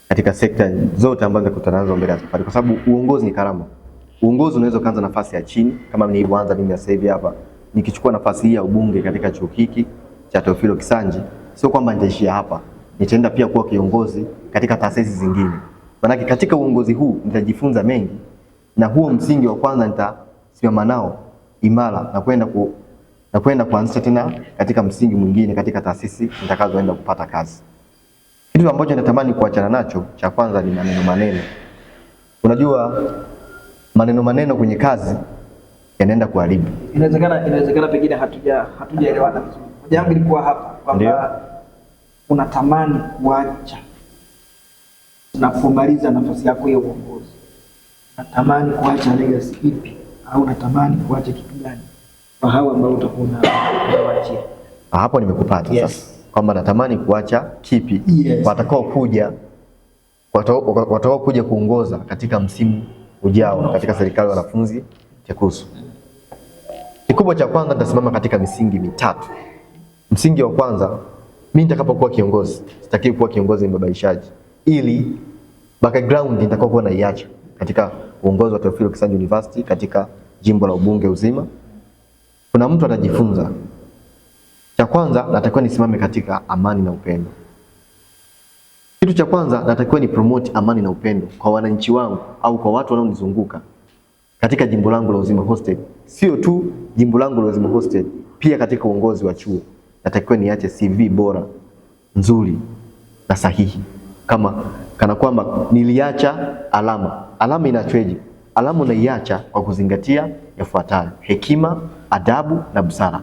katika sekta zote ambazo nitakutana nazo mbele ya safari, kwa sababu uongozi ni karama. Uongozi unaweza kuanza nafasi ya chini kama nilivyoanza mimi sasa hivi hapa, nikichukua nafasi hii ya ubunge katika chuo hiki cha Teofilo Kisanji, sio kwamba nitaishia hapa, nitaenda pia kuwa kiongozi katika taasisi zingine. Maanake katika uongozi huu nitajifunza mengi, na huo msingi wa kwanza nitasimama nao imara na kwenda kuanzisha tena katika msingi mwingine katika taasisi nitakazoenda kupata kazi. Kitu ambacho natamani kuachana nacho cha kwanza ni maneno maneno. Unajua maneno maneno kwenye kazi yanaenda kuharibu. Inawezekana pengine hatujaelewana vizuri. Hoja yangu ilikuwa hapa kwamba unatamani kuacha unapomaliza nafasi yako ya uongozi. Unatamani kuacha legacy ipi au unatamani kuacha kitu gani kwa hao ambao utakuwa unawaachia? Hapo nimekupata Yes. sasa. Kwamba natamani kuacha kipi Yes. watakao kuja kuongoza katika msimu ujao katika serikali ya wanafunzi TEKUSU. Kikubwa cha kwanza nitasimama katika misingi mitatu. Msingi wa kwanza Mimi nitakapokuwa kiongozi, sitaki kuwa kiongozi mbabaishaji, ili background nitakayokuwa naiacha katika uongozi wa Teofilo Kisanja University katika jimbo la ubunge Uzima, kuna mtu atajifunza. Cha kwanza natakiwa nisimame katika amani na upendo. Kitu cha kwanza natakiwa ni promote amani na upendo kwa wananchi wangu au kwa watu wanaonizunguka katika jimbo langu la Uzima Hostel. Sio tu jimbo langu la Uzima Hostel, pia katika uongozi wa chuo natakiwa niache CV bora nzuri na sahihi, kama kana kwamba niliacha alama. Alama inaachweje? Alama unaiacha kwa kuzingatia yafuatayo: hekima, adabu na busara.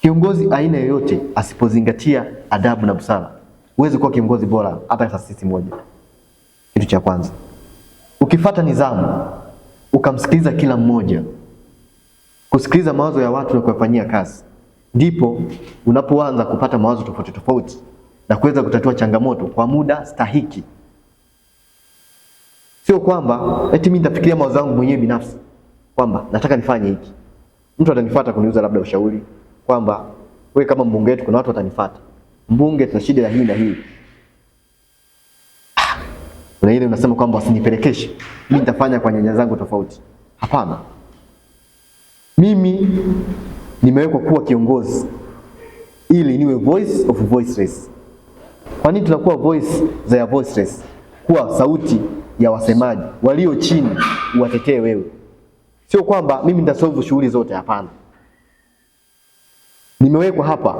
Kiongozi aina yoyote asipozingatia adabu na busara, huwezi kuwa kiongozi bora hata taasisi moja. Kitu cha kwanza, ukifata nidhamu, ukamsikiliza kila mmoja, kusikiliza mawazo ya watu na kuyafanyia kazi, ndipo unapoanza kupata mawazo tofauti tofauti na kuweza kutatua changamoto kwa muda stahiki. Sio kwamba eti mimi nitafikiria mawazo yangu mwenyewe binafsi kwamba nataka nifanye hiki. Mtu atanifuata kuniuza labda ushauri kwamba wewe kama mbunge wetu, kuna watu watanifuata. Mbunge, tuna shida ya hii na hii. Kuna ile unasema kwamba usinipelekeshe, mimi nitafanya kwa nyanya zangu tofauti. Hapana. Mimi nimewekwa kuwa kiongozi ili niwe voice of voiceless. Kwa nini tunakuwa voice za ya voiceless? Kuwa sauti ya wasemaji walio chini, uwatetee wewe. Sio kwamba mimi nitasolve shughuli zote, hapana. Nimewekwa hapa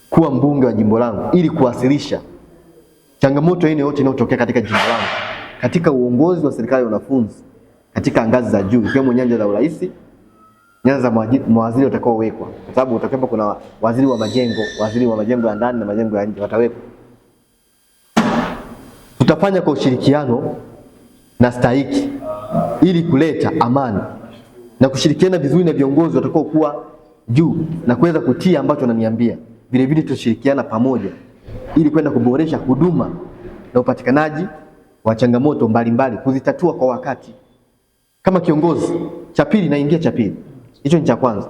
kuwa mbunge wa jimbo langu ili kuwasilisha changamoto aina yote inayotokea katika jimbo langu, katika uongozi wa serikali ya wanafunzi, katika ngazi za juu, ikiwemo nyanja za urais, nyanja za mawaziri watakaowekwa, kwa sababu utakuwepo kuna waziri wa majengo, waziri wa majengo ya ndani na majengo ya nje watawekwa. Tutafanya kwa ushirikiano na stahiki ili kuleta amani na kushirikiana vizuri na viongozi watakao kuwa juu na kuweza kutia ambacho wananiambia. Vile vile tutashirikiana pamoja ili kwenda kuboresha huduma na upatikanaji wa changamoto mbalimbali, kuzitatua kwa wakati. Kama kiongozi, cha pili naingia cha pili. Hicho ni cha kwanza.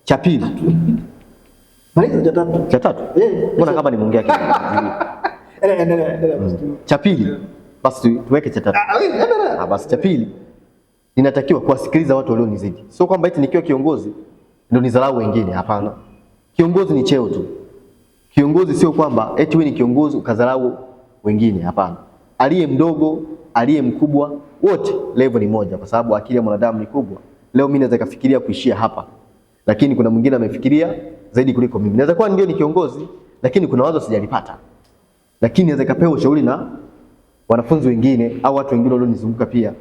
Cha pili. Maliza cha tatu. Cha tatu? Mbona kama nimeongea kitu? Endelea, endelea. Cha pili. Basi tuweke cha tatu. Basi cha pili. Ninatakiwa kuwasikiliza watu walionizidi. Sio kwamba eti nikiwa kiongozi ndio nidharau wengine, hapana. Kiongozi ni cheo tu. Kiongozi sio kwamba eti wewe ni kiongozi ukadharau wengine, hapana. Aliye mdogo, aliye mkubwa, wote level ni moja, kwa sababu akili ya mwanadamu ni kubwa. Leo mimi naweza kufikiria kuishia hapa, lakini kuna mwingine amefikiria zaidi kuliko mimi. Naweza kuwa ndio ni kiongozi, lakini kuna wazo sijalipata. Lakini naweza kupewa ushauri na wanafunzi wengine au watu wengine walionizunguka pia.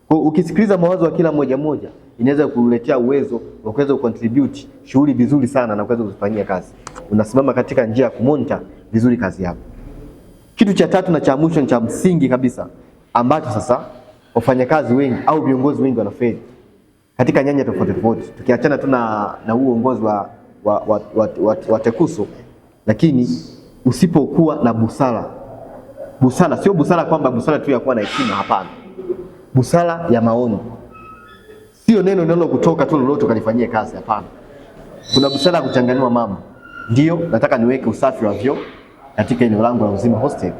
Kwa ukisikiliza mawazo ya kila mmoja mmoja, inaweza kukuletea uwezo wa kuweza kucontribute shughuli vizuri sana na kuweza kuzifanyia kazi. Unasimama katika njia ya kumonitor vizuri kazi yako. Kitu cha tatu na cha mwisho ni cha msingi kabisa ambacho sasa wafanyakazi wengi au viongozi wengi wanafeli katika nyanja tofauti tofauti. Tukiachana tu na huo uongozi wa TEKUSU, lakini usipokuwa na busara. Busara sio busara kwamba busara tu ya kuwa na hekima, hapana. Busara ya maoni. Sio neno linalo kutoka tu lolote ukalifanyie kazi, hapana. Kuna busara ya kuchanganua mambo. Ndio nataka niweke usafi wa vyoo katika eneo langu la Uzima Hostel.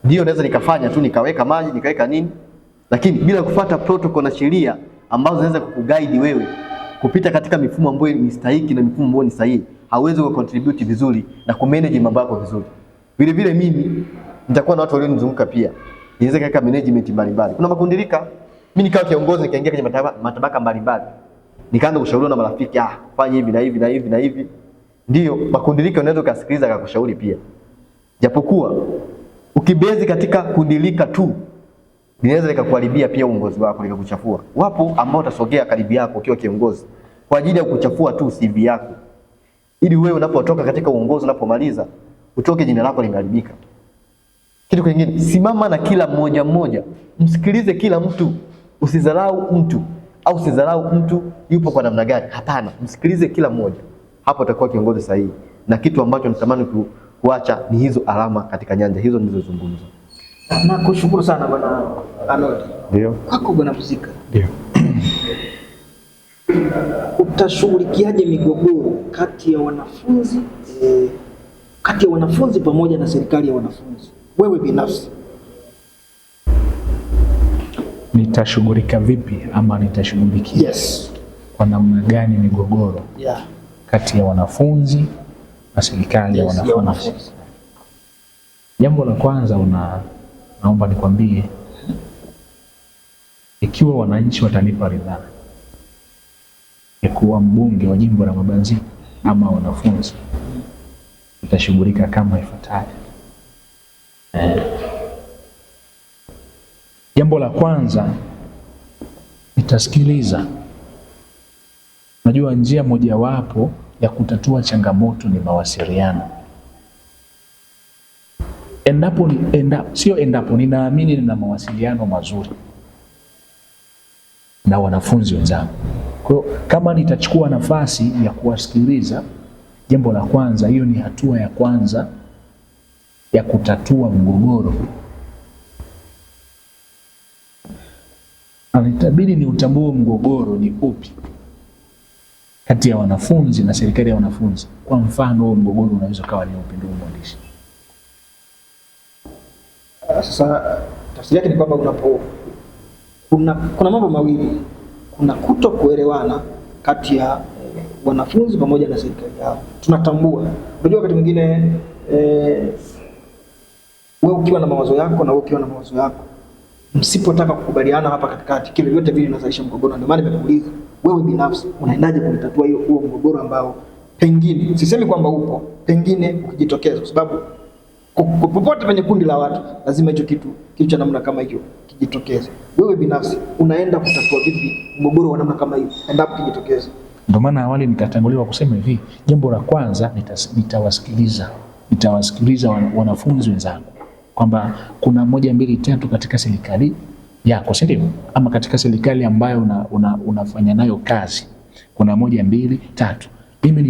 Ndio naweza nikafanya tu nikaweka maji, nikaweka nini, lakini bila kufuata protocol na sheria ambazo zinaweza kukuguide wewe kupita katika mifumo ambayo ni stahiki na mifumo ambayo ni sahihi, hauwezi kucontribute vizuri na kumanage mambo yako vizuri. Vile vile mimi nitakuwa na watu walionizunguka pia. Niweze kuweka management mbalimbali. Kuna makundilika. Mimi nikawa kiongozi nikaingia kwenye matabaka mbalimbali. Nikaanza kushauriwa na marafiki, fanya hivi na hivi na hivi na hivi. Ndio makundilika unaweza kusikiliza akakushauri pia. Japokuwa ukibezi katika kundilika tu linaweza likakuharibia pia uongozi wako, likakuchafua. Wapo ambao utasogea karibu yako ukiwa kiongozi kwa ajili ya kuchafua tu CV yako, ili wewe unapotoka katika uongozi, unapomaliza utoke jina lako limeharibika. Kitu kingine, simama na kila mmoja mmoja, msikilize kila mtu, usidharau mtu au usidharau mtu yupo kwa namna gani. Hapana, msikilize kila mmoja, hapo utakuwa kiongozi sahihi. Na kitu ambacho natamani kuacha ni hizo alama katika nyanja hizo nilizozungumza. Na kushukuru sana Bwana Arnold. Ndio. Kwako Bwana Muzika. Ndio. Utashughulikiaje migogoro kati ya wanafunzi kati ya wanafunzi pamoja na serikali ya wanafunzi, wewe binafsi Nitashughulika vipi ama nitashughulikia kwa namna gani migogoro kati ya wanafunzi na serikali ya wanafunzi? Jambo la kwanza naomba nikwambie, ikiwa wananchi watanipa ridhaa ya kuwa mbunge wa jimbo la Mabanzini ama wanafunzi, nitashughulika kama ifuatavyo. Jambo la kwanza, nitasikiliza. Najua njia mojawapo ya kutatua changamoto ni mawasiliano. Endapo ninaamini nina mawasiliano mazuri na wanafunzi wenzangu. Kwa hiyo kama nitachukua nafasi ya kuwasikiliza, jambo la kwanza, hiyo ni hatua ya kwanza ya kutatua mgogoro. Na itabidi ni utambue mgogoro ni upi kati ya wanafunzi na serikali ya wanafunzi. Kwa mfano, huo mgogoro unaweza ukawa ni upi, ndugu mwandishi? Sasa tafsiri yake ni kwamba kuna mambo mawili, kuna kutokuelewana kati ya wanafunzi pamoja na serikali yao. Tunatambua, unajua wakati mwingine wewe ukiwa na mawazo yako na wewe ukiwa na mawazo yako, msipotaka kukubaliana hapa katikati, kile vyote vile inazalisha mgogoro. Ndio maana nimekuuliza wewe binafsi unaendaje kutatua hiyo huo mgogoro ambao pengine, sisemi kwamba upo, pengine ukijitokeza, kwa sababu popote penye kundi la watu lazima hicho kitu cha namna kama hicho kijitokeze. Wewe binafsi unaenda kutatua vipi mgogoro wa namna kama hiyo endapo kijitokeze? Ndio maana awali nikatanguliwa kusema hivi, jambo la kwanza nitawasikiliza wanafunzi wenzangu kwamba kuna 1 2 3 katika serikali yako, si ndio? Ama katika serikali ambayo unafanya nayo kazi kuna 1 2 3. Mimi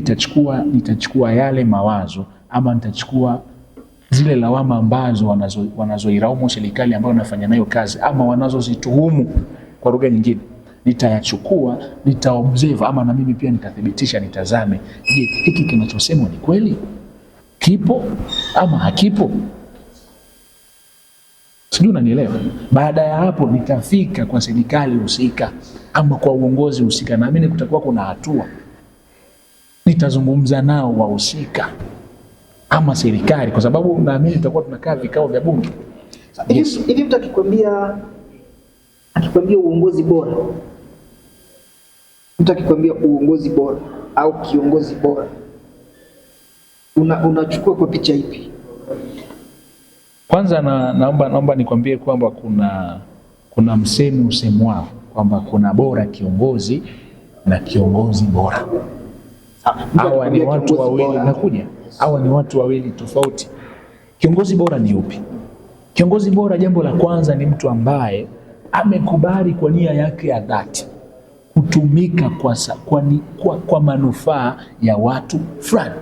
nitachukua yale mawazo ama nitachukua zile lawama ambazo wanazoilaumu serikali ambayo wanafanya nayo kazi ama wanazozituhumu kwa lugha nyingine, nitayachukua, nitaobserve ama na mimi pia nitathibitisha, nitazame, je, hiki kinachosemwa ni kweli? Kipo ama hakipo? Sijui unanielewa. Baada ya hapo nitafika kwa serikali husika ama kwa uongozi husika, naamini kutakuwa kuna hatua. Nitazungumza nao wahusika ama serikali, kwa sababu naamini tutakuwa tunakaa vikao vya bunge. Yes. Hivi mtu akikwambia uongozi bora, mtu akikwambia uongozi bora au kiongozi bora, unachukua kwa picha ipi? Kwanza naomba nikwambie kwamba kuna msemi usemwao kwamba kuna bora kiongozi na kiongozi bora. Hawa ni watu wawili, nakuja. Hawa ni watu wawili tofauti. Kiongozi bora ni upi? Kiongozi bora, jambo la kwanza, ni mtu ambaye amekubali kwa nia yake ya dhati kutumika kwa manufaa ya watu fulani.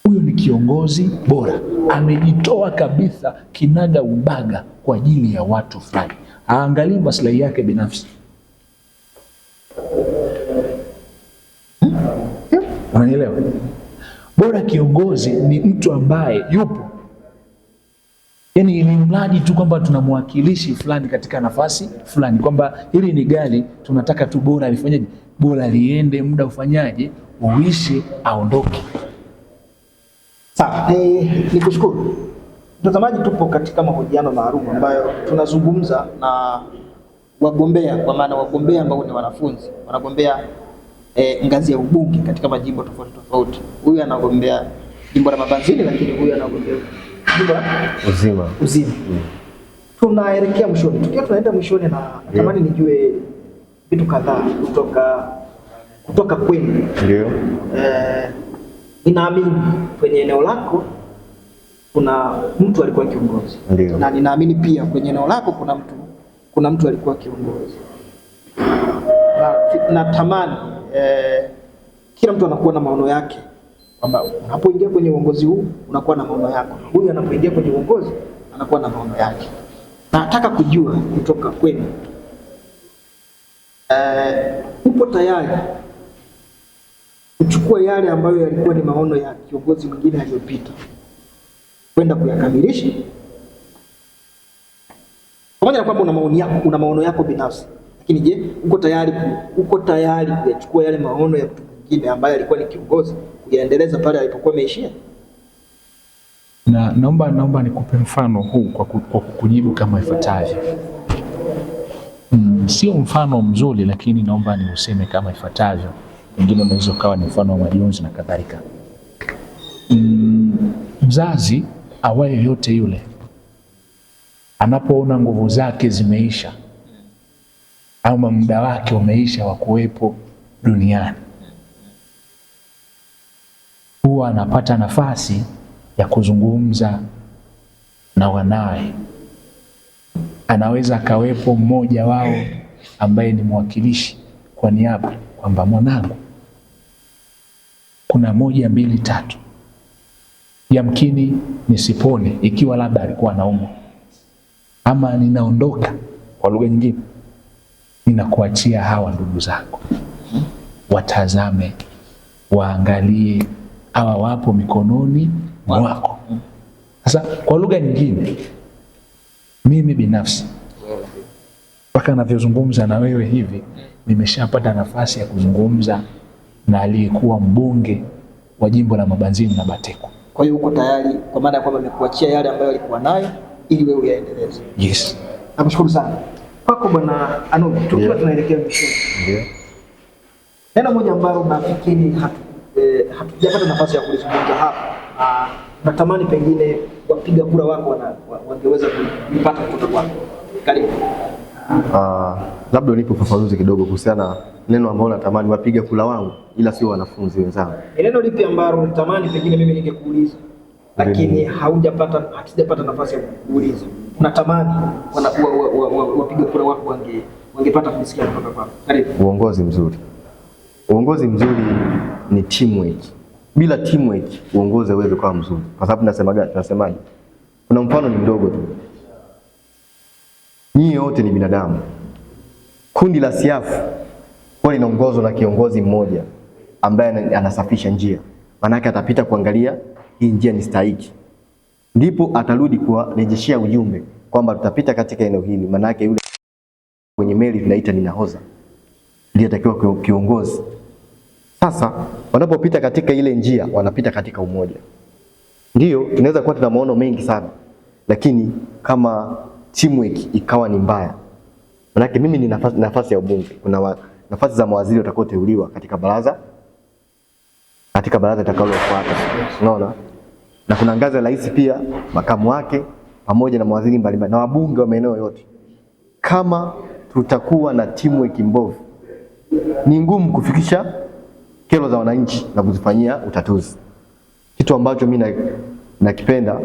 Huyo ni kiongozi bora, amejitoa kabisa kinaga ubaga kwa ajili ya watu fulani, haangalii maslahi yake binafsi. Unanielewa? Bora kiongozi ni mtu ambaye yupo, yaani ni mradi tu kwamba tunamwakilishi fulani katika nafasi fulani, kwamba hili ni gari tunataka tu bora alifanyaje, bora liende, muda ufanyaje, uishi, aondoke. Sawa, nikushukuru mtazamaji. Tupo katika mahojiano maalum ambayo tunazungumza na wagombea, kwa maana wagombea ambao ni wanafunzi wanagombea ngazi ya ubunge katika majimbo tofauti tofauti. Huyu anagombea jimbo la Mabanzini, lakini huyu anagombea jimbo la Uzima. Uzima. Tunaelekea mwishoni. Tukiwa tunaenda mwishoni, na natamani nijue vitu kadhaa kutoka kwenu. Ndio. Ninaamini kwenye eneo lako kuna mtu alikuwa kiongozi. Ndio. Na ninaamini pia kwenye eneo lako kuna mtu alikuwa kiongozi. Natamani kila mtu anakuwa na maono yake, kwamba unapoingia kwenye uongozi huu unakuwa na maono yako, huyu anapoingia kwenye uongozi anakuwa na maono yake. Nataka kujua kutoka kwenu, upo tayari kuchukua yale ambayo yalikuwa ni maono ya kiongozi mwingine aliyopita kwenda kuyakamilisha? Pamoja na kwamba una maoni yako, una maono yako binafsi, lakini je, uko tayari kuyachukua yale maono ya mtu mwingine ambaye alikuwa ni kiongozi kuyaendeleza pale alipokuwa ameishia? Na naomba nikupe mfano huu kwa kukujibu kama ifuatavyo. Sio mfano mzuri, lakini naomba niuseme kama ifuatavyo. Pengine unaweza ukawa ni mfano wa majonzi na kadhalika. Mzazi awaye yote yule anapoona nguvu zake zimeisha ama muda wake umeisha wa kuwepo duniani, huwa anapata nafasi ya kuzungumza na wanawe. Anaweza akawepo mmoja wao ambaye ni mwakilishi kwa niaba kwamba mwanangu, kuna 1 2 3, yamkini nisipone, ikiwa labda alikuwa anaumwa, ama ninaondoka, kwa lugha nyingine, ninakuachia hawa ndugu zako watazame, waangalie, hawa wapo mikononi mwako. Sasa kwa lugha nyingine, mimi binafsi mpaka ninavyozungumza na wewe hivi, nimeshapata nafasi ya kuzungumza na aliyekuwa mbunge wa jimbo la Mabanzini na Bateku. Kwa hiyo uko tayari, kwa maana ya kwamba amekuachia yale ambayo alikuwa nayo ili wewe uyaendeleze. Yes. Nakushukuru sana. Kwako Bwana Arnold, tukiwa tunaelekea mwishoni. Ndio. Neno moja ambalo nafikiri hatujapata nafasi ya kulizungumza hapa, natamani pengine wapiga kura wako wangeweza kulipata kutoka kwako. Karibu. Labda unipe ufafanuzi kidogo kuhusiana na neno ambalo natamani wapiga kura wangu ila sio wanafunzi wenzangu. Ni neno lipi ambalo natamani pengine mimi ningekuuliza lakini hatujapata nafasi ya kuuliza? Unatamani wapiga kura wako wangepata kusikia kutoka kwako. Karibu. Uongozi mzuri. Uongozi mzuri ni teamwork. Bila teamwork uongozi hauwezi kuwa mzuri. Kwa sababu tunasemaje? Kuna mfano ni mdogo tu. Nyinyi wote ni binadamu. Kundi la siafu huwa linaongozwa na kiongozi mmoja ambaye anasafisha njia. Maana yake atapita kuangalia hii njia ni stahiki. Ndipo atarudi kuwarejeshea ujumbe kwamba tutapita katika eneo hili. Maana yake yule kwenye meli tunaita ni nahodha, ndiye atakiwa kiongozi. Sasa wanapopita katika ile njia wanapita katika umoja. Ndio tunaweza kuwa tuna maono mengi sana, lakini kama teamwork ikawa ni mbaya. Maana mimi ni nafasi ya ubunge. Kuna nafasi za mawaziri watakaoteuliwa katika baraza litakalofuata. Unaona? Na kuna ngazi ya rais pia, makamu wake pamoja na mawaziri mbalimbali na wabunge wa maeneo yote. Kama tutakuwa na teamwork mbovu, ni ngumu kufikisha kero za wananchi na kuzifanyia utatuzi. Kitu ambacho mimi nakipenda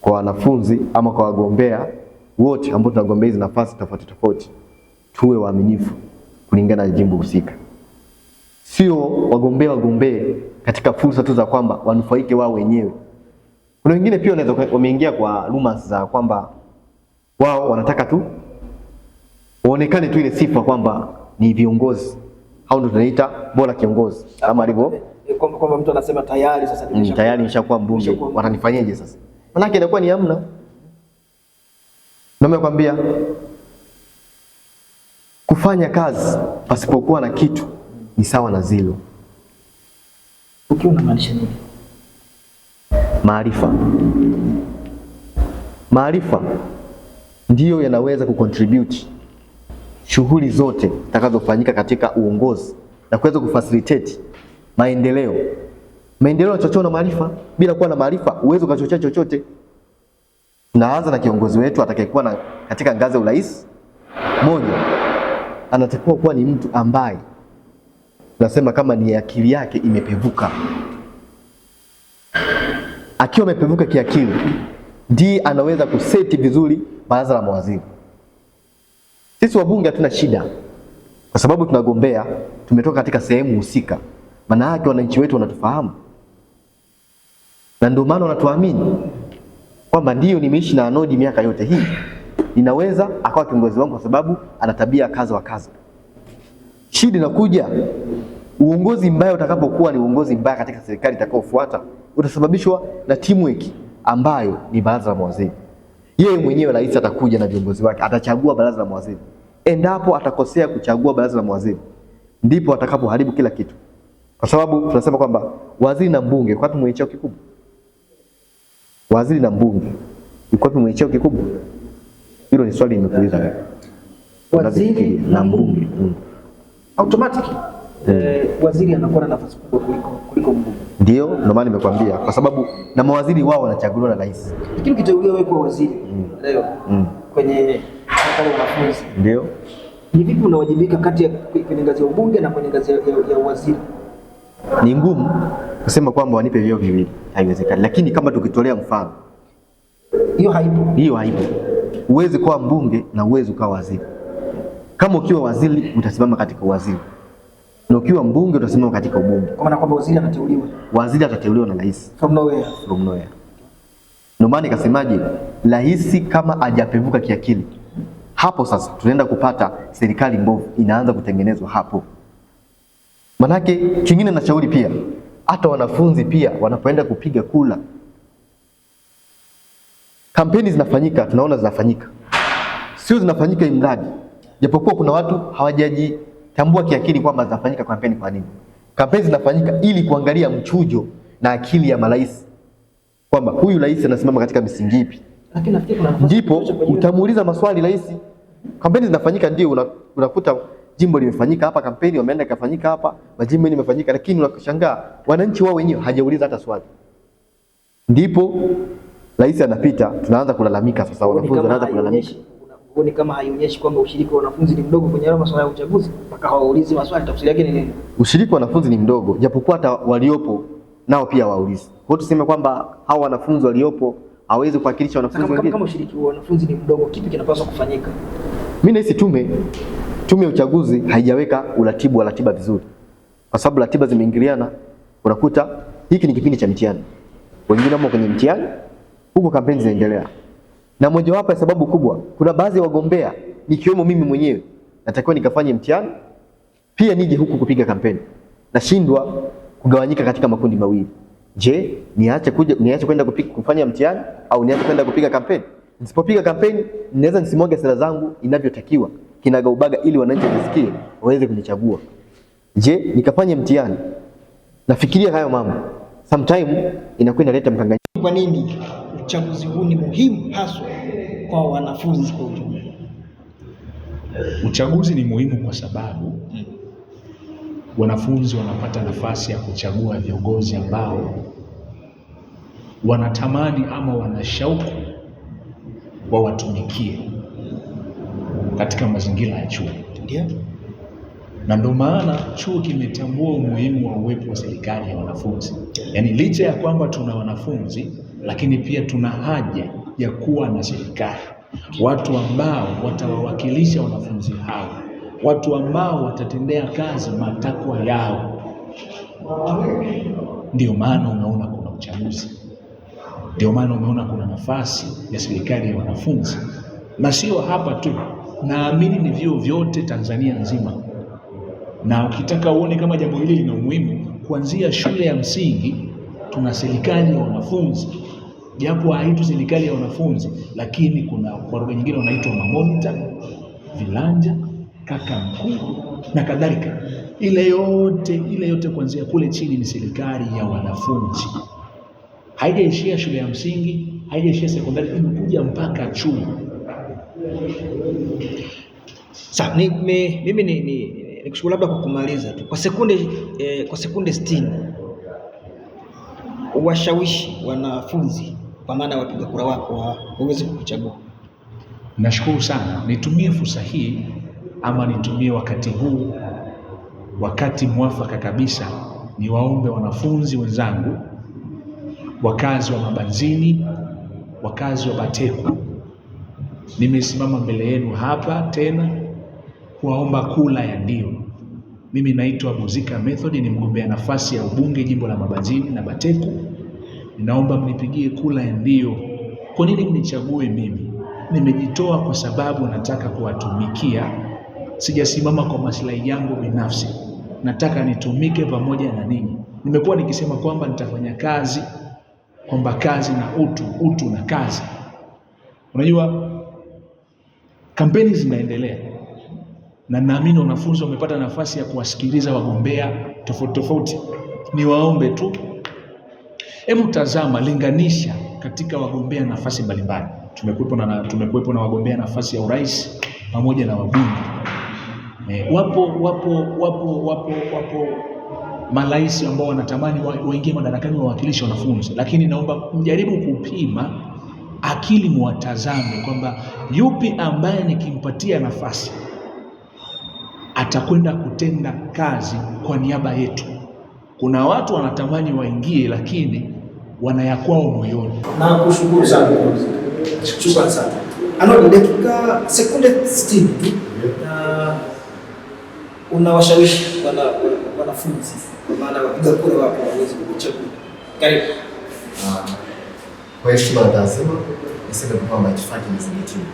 kwa wanafunzi ama kwa wagombea wote ambao tunagombea hizi nafasi tofauti tofauti, tuwe waaminifu kulingana na jimbo husika. Sio wagombea wagombee katika fursa tu za kwamba wanufaike wao wenyewe. Kuna wengine pia wanaweza wameingia kwa rumors za kwamba wao wanataka tu waonekane tu ile sifa kwamba ni viongozi. Hao ndio tunaita bora kiongozi kama alivyo kwamba mtu anasema tayari sasa nimeshakuwa tayari nishakuwa mbunge, watanifanyaje sasa? Maana inakuwa ni hamna. Na nakwambia kufanya kazi pasipokuwa na kitu ni sawa na zero. Ukiwa unamaanisha nini? Maarifa. Maarifa ndiyo yanaweza kucontribute shughuli zote zitakazofanyika katika uongozi na kuweza kufacilitate maendeleo. Maendeleo yanachochewa na maarifa. Bila kuwa na maarifa huwezi ukachochea chochote. Tunaanza na kiongozi wetu atakayekuwa na katika ngazi ya urais. Moja, anatakiwa kuwa ni mtu ambaye nasema kama ni akili yake imepevuka. Akiwa amepevuka kiakili ndiye anaweza kuseti vizuri baraza la mawaziri. Sisi wabunge hatuna shida kwa sababu tunagombea, tumetoka katika sehemu husika. Maana yake wananchi wetu wanatufahamu. Na ndio maana wanatuamini kwamba ndio nimeishi na Arnold miaka yote hii, ninaweza akawa kiongozi wangu kwa sababu ana tabia kaza wa kaza. Shida inakuja Uongozi mbaya utakapokuwa ni uongozi mbaya katika serikali itakayofuata, utasababishwa na teamwork ambayo ni baraza la mawaziri. Yeye mwenyewe rais atakuja na viongozi wake, atachagua baraza la mawaziri. Endapo atakosea kuchagua baraza la mawaziri, ndipo atakapoharibu kila kitu, kwa sababu tunasema kwamba waziri na mbunge, kwa wapi mwenye cheo kikubwa? Waziri na mbunge, yuko wapi mwenye cheo kikubwa? Hilo ni swali nimekuuliza wewe. Waziri na mbunge Mm. automatic waziri anakuwa na nafasi kubwa kuliko mbunge. Ndio, ndio maana nimekwambia, kwa sababu na mawaziri wao wanachaguliwa na rais. Lakini ukiteuliwa wewe kuwa waziri leo kwenye serikali ya wanafunzi, Ndio. ni vipi unawajibika kati ya kwenye ngazi ya ubunge na kwenye ngazi ya uwaziri? Ni ngumu kusema kwamba wanipe vyeo viwili, haiwezekani. Lakini kama tukitolea mfano, Hiyo haipo. hiyo haipo. Huwezi kuwa mbunge na huwezi ukawa waziri. Kama ukiwa waziri utasimama katika uwaziri, na ukiwa mbunge utasimama katika ubunge. Kwa maana kwamba waziri anateuliwa Waziri atateuliwa na rais from nowhere. from nowhere. Ndio maana ikasemaje, rais kama hajapevuka kiakili, hapo sasa tunaenda kupata serikali mbovu inaanza kutengenezwa hapo. Manake kingine nashauri pia, hata wanafunzi pia wanapoenda kupiga kula, kampeni zinafanyika, tunaona zinafanyika, sio zinafanyika imradi, japokuwa kuna watu hawajajitambua kiakili kwamba zinafanyika kampeni kwa nini. Kampeni zinafanyika ili kuangalia mchujo na akili ya marais, kwamba huyu rais anasimama katika misingi ipi, Lakini nafikiri kuna nafasi ndipo ya kutosha kwenye utamuuliza maswali rais. Kampeni zinafanyika ndio, unakuta jimbo limefanyika hapa kampeni, wameenda ikafanyika hapa, majimbo limefanyika, lakini unashangaa wananchi wao wenyewe hajauliza hata swali. Ndipo rais anapita, tunaanza kulalamika sasa, Huoni wanafunzi kama wanaanza kulalamika. huoni kama haionyeshi kwamba ushiriki wa wanafunzi ni mdogo kwenye hayo masuala ya uchaguzi mpaka hawaulizi maswali, tafsiri yake ni nini? Ushiriki wa wanafunzi ni mdogo, japokuwa hata waliopo nao pia waulizi. Kwa hiyo tuseme kwamba hao wanafunzi waliopo hawawezi kuwakilisha Sasa wanafunzi kama, wengine. kama ushiriki wa wanafunzi ni mdogo, kipi kinapaswa kufanyika? Mimi nahisi tume ya uchaguzi haijaweka uratibu wa ratiba vizuri, kwa sababu ratiba zimeingiliana. Unakuta hiki ni kipindi cha mtihani, wengine wamo kwenye mtihani huko, kampeni zinaendelea. Na mojawapo ya sababu kubwa, kuna baadhi ya wagombea nikiwemo mimi mwenyewe, natakiwa nikafanye mtihani pia nije huku kupiga kampeni, nashindwa kugawanyika katika makundi mawili. Je, niache kuja niache kwenda kufanya mtihani au niache kwenda kupiga kampeni? Nisipopiga kampeni ninaweza nisimwage sera zangu inavyotakiwa kinagaubaga, ili wananchi wajisikie waweze kunichagua. Je, nikafanye mtihani? Nafikiria hayo mambo, sometime inakuwa inaleta mkanganyiko. Kwa nini uchaguzi huu ni muhimu haswa kwa wanafunzi kwa ujumla? Uchaguzi ni muhimu kwa sababu wanafunzi wanapata nafasi ya kuchagua viongozi ambao wanatamani ama wana shauku wawatumikie katika mazingira ya chuo. Ndio. Na ndio maana chuo kimetambua umuhimu wa uwepo wa serikali ya wanafunzi. Yaani licha ya kwamba tuna wanafunzi, lakini pia tuna haja ya kuwa na serikali, watu ambao watawawakilisha wanafunzi hao, watu ambao watatendea kazi matakwa yao. Ndio maana umeona kuna uchaguzi, ndio maana umeona kuna nafasi ya serikali ya wanafunzi, na sio hapa tu, naamini ni vyuo vyote Tanzania nzima. Na ukitaka uone kama jambo hili lina umuhimu, kuanzia shule ya msingi tuna serikali ya wanafunzi, japo haitwi serikali ya wanafunzi, lakini kuna kwa lugha nyingine wanaitwa mamonita, vilanja, kaka mkuu na kadhalika. Ile yote kuanzia kule chini ni serikali ya wanafunzi. Haijaishia shule ya msingi, haijaishia sekondari, imekuja mpaka chuo. Sasa mimi nikushukuru labda kwa kumaliza tu kwa sekunde kwa sekunde 60, washawishi wanafunzi kwa maana wapiga kura wako waweze kukuchagua. Nashukuru sana, nitumie fursa hii ama nitumie wakati huu, wakati mwafaka kabisa, niwaombe wanafunzi wenzangu, wakazi wa Mabanzini, wakazi wa Bateku, nimesimama mbele yenu hapa tena kuwaomba kula ya ndio. Mimi naitwa Buzika Method, ni mgombea nafasi ya ubunge jimbo la Mabanzini na Bateku. Ninaomba mnipigie kula ya ndio. Kwa nini mnichague mimi? Nimejitoa kwa sababu nataka kuwatumikia, sijasimama kwa maslahi yangu binafsi. Nataka nitumike pamoja na ninyi. Nimekuwa nikisema kwamba nitafanya kazi, kwamba kazi na utu, utu na kazi. Unajua kampeni zinaendelea na naamini wanafunzi wamepata nafasi ya kuwasikiliza wagombea tofauti tofauti. Niwaombe tu, hebu tazama, linganisha katika wagombea nafasi mbalimbali. Tumekuwepo na wagombea nafasi ya urais pamoja na wabunge. Wapo marais ambao wanatamani waingie madarakani wawakilishe wanafunzi, lakini naomba mjaribu kupima akili, muwatazame kwamba yupi ambaye nikimpatia nafasi atakwenda kutenda kazi kwa niaba yetu. Kuna watu wanatamani waingie, lakini wanayakwao moyoni. Na kushukuru sana. Shukrani sana. Arnold, dakika sekunde 60 tu. Na unawashawishi wanafunzi kwa maana wapiga kura wapo waweze kuchagua. Karibu. Kwa heshima na taazima niseme kwamba itifaki imezingatiwa,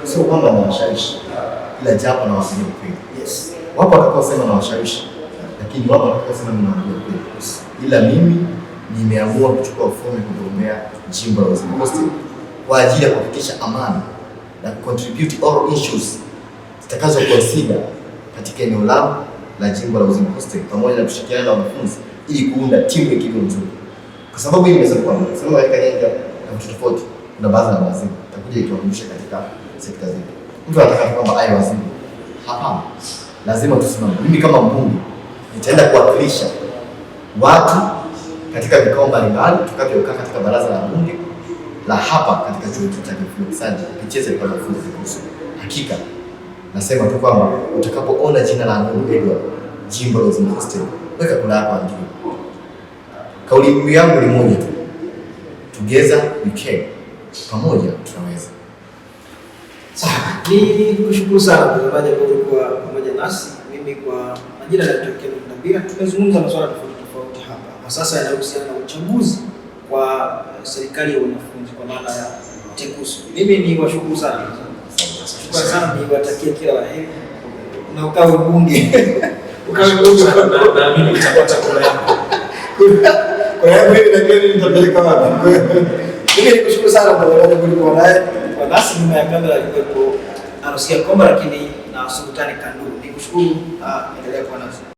sio kwamba nawashawishi, ila japo nawaambia ukweli. Yes. Wapo watakaosema nawashawishi, lakini wapo watakaosema mimi nawaambia ukweli. Ila mimi nimeamua kuchukua fomu ya kugombea jimbo la Uzima Hostel kwa ajili ya kuhakikisha amani na kucontribute all issues zitakazo consider katika eneo langu la jimbo la Uzima Hostel, pamoja na kushirikiana na wanafunzi ili kuunda timu ya kilimo nzuri. Kwa sababu hii nimesema kwamba sema katika nyanja na vitu tofauti, kuna baadhi ya waziri itakuja ituangushe katika sekta zetu. Mtu anataka tu kwamba aye waziri. Hapana, lazima tusimame. Mimi kama mbunge nitaenda kuwakilisha watu katika vikao mbalimbali tukavyokaa katika baraza la bunge la hapa katika chuo chetu cha Kifundi kupitia serikali ya wanafunzi TEKUSU. Hakika nasema tu kwamba utakapoona jina la Arnold Edward jimbo la Uzima Hostel, weka kura yako andiko. Kauli mbiu yangu ni moja tu, together we can, pamoja tunaweza. Sawa, ni kushukuru sana mtazamaji ambao ulikuwa pamoja nasi. Mimi kwa majina naitwa Ken Mtambira. Tumezungumza masuala tofauti tofauti hapa na sasa yanayohusiana na uchaguzi wa serikali ya wanafunzi kwa maana ya TEKUSU. Mimi ni washukuru sana. Shukrani sana, niwatakie kila la heri na ukawe mbunge. Ukawe mbunge. Naamini utapata kura yako. Kwa hiyo mimi na mimi nitapeleka wapi? Mimi nikushukuru sana mtazamaji kulikuwa naye kwa nasi nyuma ya kamera alikuwepo Arosia Komba, lakini na Sultani Kanduru. Nikushukuru, endelea kuwa nasi.